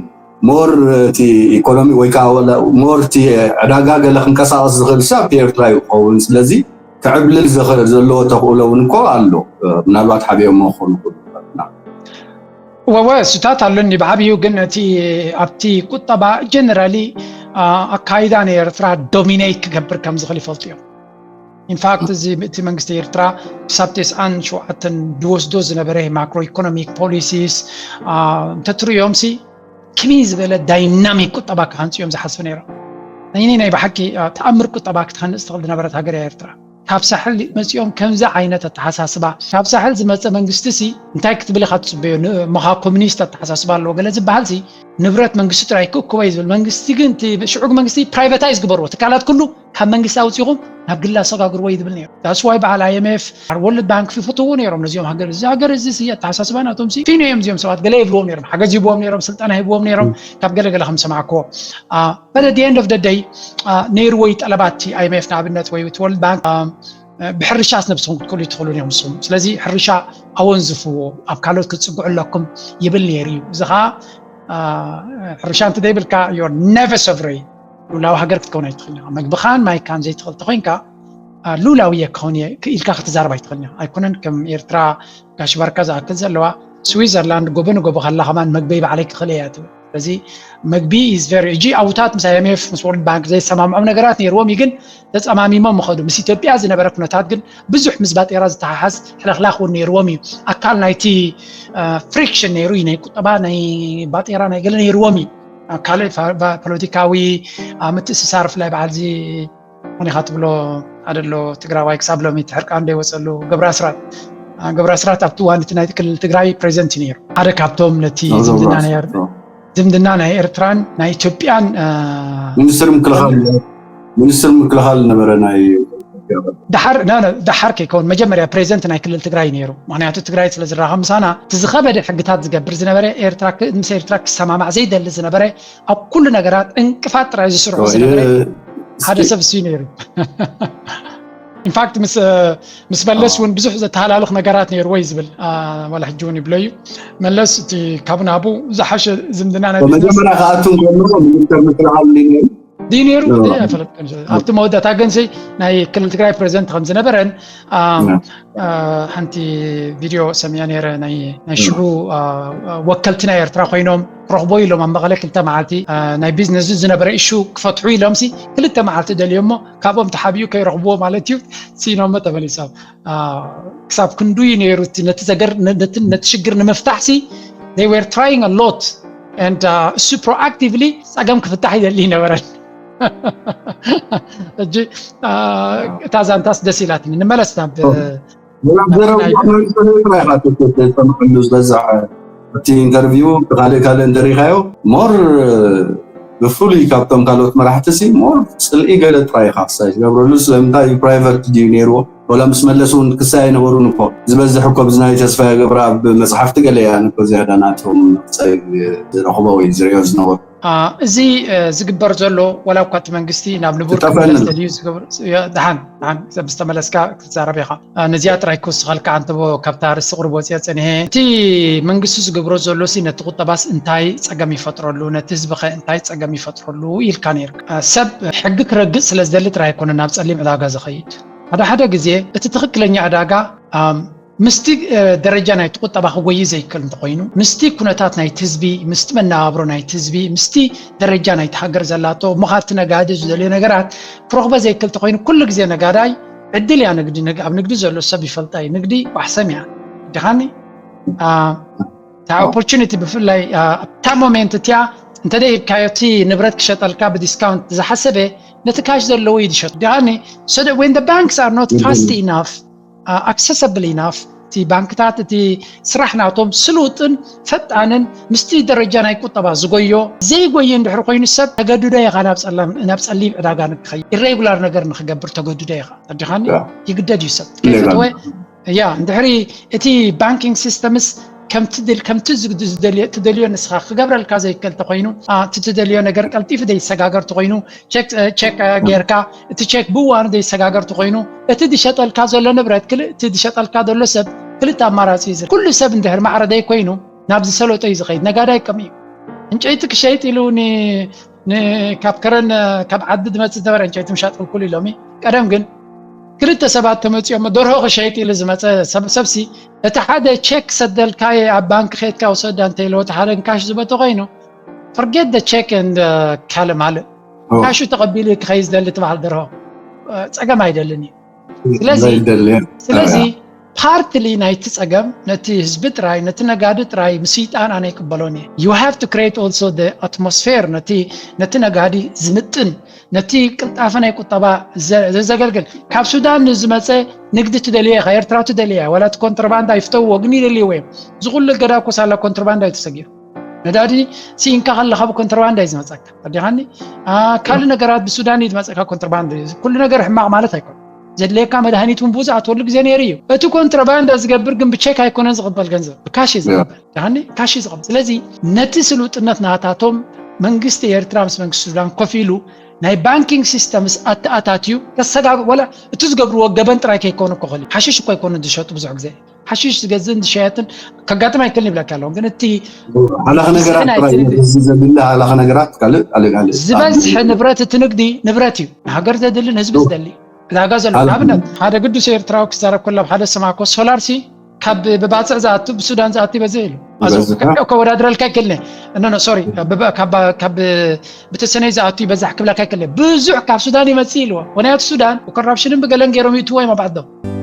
ሞር እቲ ኢኮኖሚ ወይ ከዓ ሞር እቲ ዕዳጋ ገለ ክንቀሳቀስ ዝኽእል ሰብ ኣብቲ ኤርትራ እዩ ክኸውን። ስለዚ ክዕብልል ዘለዎ ተኽእሎ እውን እኮ ኣሎ። ምናልባት ሓቢኦሞ ክኾኑ ወወ እሱታት ኣለኒ ብዓብዩ ግን እቲ ኣብቲ ቁጠባ ጀነራሊ ኣካይዳ ናይ ኤርትራ ዶሚኔት ክገብር ከም ዝኽእል ይፈልጡ እዮም። ኢንፋክት እዚ እቲ መንግስቲ ኤርትራ ክሳብ ተስዓን ሸውዓተን ዝወስዶ ዝነበረ ማክሮ ኢኮኖሚክ ፖሊሲስ እንተትርእዮም ሲ ከመይ ዝበለ ዳይናሚክ ቁጠባ ክሃንፁ እዮም ዝሓስቡ ነይሮም። ናይ ናይ ብሓቂ ተኣምር ቁጠባ ክትሃንፅ ትኽእል ዝነበረት ሃገር እያ ኤርትራ። ካብ ሳሕል መፂኦም ከምዚ ዓይነት ኣተሓሳስባ ካብ ሳሕል ዝመፀ መንግስቲ ሲ እንታይ ክትብል ኢኻ ትፅበዮ? ምኻ ኮሚኒስት ኣተሓሳስባ ኣለዎ ገለ ዝበሃል ሲ ንብረት መንግስቲ ጥራይ ክእክቦ እዩ ዝብል መንግስቲ ግን ሽዑግ መንግስቲ ፕራይቨታይዝ ግበርዎ ትካላት ኩሉ ካብ መንግስቲ ኣውፂኹም ናብ ግሊ ኣሰጋግርዎ እዩ ዝብል ነይሩ። ዳስዋይ በዓል ኣይኤምኤፍ ወርልድ ባንክ ይፈትዎ ነይሮም ነዚኦም ሃገር እዚ ሃገር እዚ ሲ ኣተሓሳስባ ናቶም ሲ ፊኖ እዮም እዚኦም ሰባት ገለ ይብልዎም ነይሮም ሓገዝ ይብዎም ነይሮም ስልጠና ይብዎም ነይሮም ካብ ገለ ገለ ከም ሰማዕክዎ but at the end of the day ነይርዎ እዩ ጠለባት እቲ ኣይኤምኤፍ ንኣብነት ወይ እቲ ወርልድ ባንክ ብሕርሻስ ነብስኹም ክትክእሉ ትኽእሉ እዮም ንስኹም ስለዚ ሕርሻ ኣወንዝፍዎ ኣብ ካልኦት ክትፅግዑ ኣለኩም ይብል ነይሩ እዩ እዚ ከዓ ሕርሻ እንተ ዘይብልካ you're never sovereign ሉላዊ ሃገር ክትከውን ኣይትኽእል ኢኻ መግብኻን ማይካን ዘይትኽእል ተኮይንካ ሉላዊ እየ ክኸውን እየ ኢልካ ክትዛረብ ኣይትኽእል ኢኻ ኣይኮነን ከም ኤርትራ ጋሽ ባርካ ዝኣክል ዘለዋ ስዊዘርላንድ ጎቦ ንጎቦ ከላ ከማን መግበይ ባዕለይ ክኽእል እያ ትብል ስለዚ መግቢ is very እጂ ኣውታት ምስ ኣይኤምኤፍ ምስ ወርልድ ባንክ ዘይሰማምዖም ነገራት ነይርዎም እዩ ግን ተፀማሚሞም ምኸዱ ምስ ኢትዮጵያ ዝነበረ ኩነታት ግን ብዙሕ ምስ ባጤራ ዝተሓሓዝ ሕልኽላኽ እውን ነይርዎም እዩ ኣካል ናይቲ ፍሪክሽን ነይሩ እዩ ናይ ቁጠባ ናይ ባጤራ ናይ ገለ ነይርዎም እዩ ካልእ ፖለቲካዊ ምትእስሳር ብፍላይ በዓል እዚ ኾኒኻ ትብሎ ኣደሎ ትግራዋይ ክሳብ ሎሚ እቲ ሕርቃን ዘይወፀሉ ገብረ ኣስራት ገብረ ኣስራት ኣብቲ እዋን እቲ ናይ ክልል ትግራይ ፕሬዚደንት እዩ ነይሩ ሓደ ካብቶም ነቲ ዝምድና ናይ ዝምድና ናይ ኤርትራን ናይ ኢትዮጵያን ሚኒስትር ምክልኻል ሚኒስትር ምክልኻል ነበረ ናይ ዳሓር ዳሓር ከይከውን መጀመርያ ፕሬዚደንት ናይ ክልል ትግራይ ነይሩ ምክንያቱ ትግራይ ስለ ዝራኸብ ምሳና እቲ ዝኸበደ ሕግታት ዝገብር ዝነበረ ኤርትራ ምስ ኤርትራ ክሰማማዕ ዘይደሊ ዝነበረ ኣብ ኩሉ ነገራት እንቅፋት ጥራይ ዝስርሑ ዝነበረ ሓደ ሰብ እሱ ነይሩ ኢንፋክት ምስ መለስ እውን ብዙሕ ዘተሃላልኽ ነገራት ነይርዎ እዩ ዝብል ዋላ ሕጂ እውን ይብሎ እዩ መለስ እቲ ካብ ናቡ ዝሓሸ ዝምድና ናይ መጀመርያ ከኣቱ ከሎ ሚኒስተር ምክልኻል ነይሩ ድዩ ነይሩ ኣይፈለጥኩን ኣብቲ መወዳእታ ግን ናይ ክልል ትግራይ ፕሬዚደንት ከም ዝነበረን ሓንቲ ቪድዮ ሰሚዐ ነይረ ናይ ሽዑ ወከልቲ ናይ ኤርትራ ኮይኖም ክረኽቦ ኢሎም ኣብ መቐለ ክልተ መዓልቲ ናይ ቢዝነስ ዝነበረ ኢሹ ክፈትሑ ኢሎም ሲ ክልተ መዓልቲ ደልዮ እሞ ካብኦም ተሓቢኡ ከይረኽብዎ ማለት እዩ ሲኖሞ ተመሊሶም ክሳብ ክንዱይ ነይሩ ነቲ ዘገር ነቲ ሽግር ንምፍታሕ ሲ they were trying a lot and እሱ proactively ፀገም ክፍታሕ ይደሊ ይነበረን እጂ እታ ዛንታስ ደስ ኢላትኒ ንመለስ ናብ ዘረብጥራይካ ተሰምዐሉ ዝበዝሕ እቲ ኢንተርቪው ብካልእ ካልእ እንተሪኢኻዮ ሞር ብፍሉይ ካብቶም ካልኦት መራሕቲ ሲ ሞር ፅልኢ ገለ ጥራይ ኢኻ ክሳይ ዝገብረሉ ስለምንታይ ፕራይቨት ድዩ ነይርዎ ወላ ምስ መለስ እውን ክሳይ ኣይነበሩን እኮ ዝበዝሕ እኮ ብዚ ናይ ተስፋ ገብረኣብ መፅሓፍቲ ገለ እያ እኮ ዝያዳ ናቶም ክሳይ ዝረኽቦ ወይ ዝሪኦ ዝነበሩ እዚ ዝግበር ዘሎ ዋላ እኳ እቲ መንግስቲ ናብ ንቡር ክመለስ ደልዩ ዝገብር ደሓን ደሓን ምስ ተመለስካ ክትዛረብ ኢኻ ነዚኣ ጥራይ ክውስኸልካ ኣንተቦ ካብታ ርእሲ ቁርብ ወፅያ ፀኒሐ እቲ መንግስቲ ዝገብሮ ዘሎ ሲ ነቲ ቁጠባስ እንታይ ፀገም ይፈጥረሉ ነቲ ህዝቢ ኸ እንታይ ፀገም ይፈጥረሉ ኢልካ ነይርካ ሰብ ሕጊ ክረግፅ ስለ ዝደሊ ጥራይ ኣይኮነ ናብ ፀሊም ዕዳጋ ዝኸይድ ሓደ ሓደ ግዜ እቲ ትኽክለኛ ዕዳጋ ምስቲ ደረጃ ናይቲ ቁጠባ ክጎይ ዘይክእል እንተኮይኑ ምስቲ ኩነታት ናይቲ ህዝቢ ምስቲ መነባብሮ ናይቲ ህዝቢ ምስቲ ደረጃ ናይቲ ሃገር ዘላቶ እሞ ካብቲ ነጋዲ ዝደልዮ ነገራት ክረኽቦ ዘይክእል እንተኮይኑ ኩሉ ግዜ ነጋዳይ ዕድል እያ ንግዲ ኣብ ንግዲ ዘሎ ሰብ ይፈልጣ እዩ ንግዲ ዋሕሰም እያ ድኻኒ እታ opportunity ብፍላይ ኣብታ ሞሜንት እቲያ እንተ ደይብካዮ እቲ ንብረት ክሸጠልካ ብዲስካውንት ዝሓሰበ ነቲ ካሽ ዘለዎ እዩ ዝሸጡ ዲሃኒ። So that when the banks are not fast enough, accessible enough, እቲ ባንክታት እቲ ስራሕ ናቶም ስሉጥን ፈጣንን ምስቲ ደረጃ ናይ ቁጠባ ዝጎዮ ዘይጎይ እንድሕር ኮይኑ ሰብ ተገድዶ ኢኻ ናብ ጸሊም ዕዳጋ ንክኸይድ ኢሬጉላር ነገር ንክገብር ተገድዶ ኢኻ። ተዲኻኒ ይግደድ እዩ ሰብ ከይፈተወ ያ እንድሕሪ እቲ ባንኪንግ ሲስተምስ ከምቲ ትደልዮ ንስኻ ክገብረልካ ዘይክእል ተኮይኑ እቲ ትደልዮ ነገር ቀልጢፉ ዘይሰጋገር ተኮይኑ ቸክ ጌርካ እቲ ቸክ ብዋኑ ዘይሰጋገር ተኮይኑ እቲ ዝሸጠልካ ዘሎ ንብረት ክልእ እቲ ዝሸጠልካ ዘሎ ሰብ ክልተ ኣማራፂ እዩ። ኩሉ ሰብ እንድሕር ማዕረ ዘይኮይኑ ናብዚ ሰለጦ እዩ ዝኸይድ። ነጋዳይ ከም እዩ ዕንጨይቲ ክሸይጥ ኢሉ ካብ ከረን ካብ ዓዲ ዝመፅእ ዝነበረ ዕንጨይቲ ምሻጥ ክልኩል ኢሎም እዩ። ቀደም ግን ክልተ ሰባት ተመፂኦም ደርሆ ክሸይጥ ኢሉ ዝመፀ ሰብሲ እቲ ሓደ ቸክ ሰደልካየ ኣብ ባንክ ከይድካ ውሰዳ እንተኢልዎ እቲ ሓደ ንካሽ ዝበተ ኮይኑ forget the check and ካልእ ማልእ ካሹ ተቐቢሉ ክኸይ ዝደሊ ትበሃል ደርሆ ፀገም ኣይደልን እዩ። ስለዚ ፓርትሊ ናይቲ ፀገም ነቲ ህዝቢ ጥራይ ነቲ ነጋዲ ጥራይ ምስይጣን ኣነ ይቅበሎን እየ። You have to create also the atmosphere ነቲ ነጋዲ ዝምጥን ነቲ ቅልጣፈ ናይ ቁጠባ ዘዘገልግል ካብ ሱዳን ንዝመፀ ንግዲ ትደልዮ ኢኻ፣ ኤርትራ ትደልዮ እያ፣ ዋላ እቲ ኮንትሮባንዳ ይፍተውዎ ግን ይደልይዎ እዮም። እዚ ኩሉ እገዳ እኮ ሳላ ኮንትሮባንዳ እዩ ተሰጊሩ። ነዳዲ ስኢንካ ከለኻ ብኮንትሮባንዳ እዩ ዝመፀካ። ተዲኻኒ ካልእ ነገራት ብሱዳን እዩ ዝመፀካ ኮንትሮባንዳ እዩ። ኩሉ ነገር ሕማቕ ማለት ኣይኮን። ዘድልየካ መድሃኒት እውን ብኡ ዝኣትወሉ ግዜ ነይሩ እዩ። እቲ ኮንትሮባንዳ ዝገብር ግን ብቼክ ኣይኮነን ዝቕበል ገንዘብ ብካሽ እዩ ዝቕበል። ዲኻኒ ካሽ እዩ ዝቕበል። ስለዚ ነቲ ስሉጥነት ናታቶም መንግስቲ ኤርትራ ምስ መንግስቲ ሱዳን ኮፍ ኢሉ ናይ ባንኪንግ ሲስተምስ ኣተኣታትዩ ከሰጋግ ወላ እቲ ዝገብርዎ ገበን ጥራይ ከይኮኑ ክኽእል ሓሽሽ እኮ ኣይኮኑን ዝሸጡ ብዙሕ ግዜ ሓሽሽ ዝገዝእን ዝሸየጥን ከጋጥም ኣይክእልን ይብለካ ኣለኹም ግን እቲ ሓላኸ ነገራት ጥራይ እዩ፣ እዚ ዘድሊ ሓላኸ ነገራት ካልእ ካልእ ካልእ ዝበዝሐ ንብረት እቲ ንግዲ ንብረት እዩ ንሃገር ዘድልን ህዝቢ ዝደሊ ዕዳጋ ዘሎ ንኣብነት ሓደ ግዱስ ኤርትራዊ ክዛረብ ከሎ ኣብ ሓደ ስማኮ ሶላር ሲ ካብ ብባፅዕ ዝኣቱ ብሱዳን ዝኣቱ ይበዝሕ ኢሉ ኣዞ ከወዳድረልካ ይክልኒ እኖ ሶሪ ካብ ብተሰነይ ዝኣቱ ይበዛሕ ክብለካ ይክልኒ ብዙሕ ካብ ሱዳን ይመፅእ ኢልዎ ምክንያቱ ሱዳን ብኮራፕሽንን ብገለን ገይሮም ይእትዎ እዮም ኣብ ዓዶም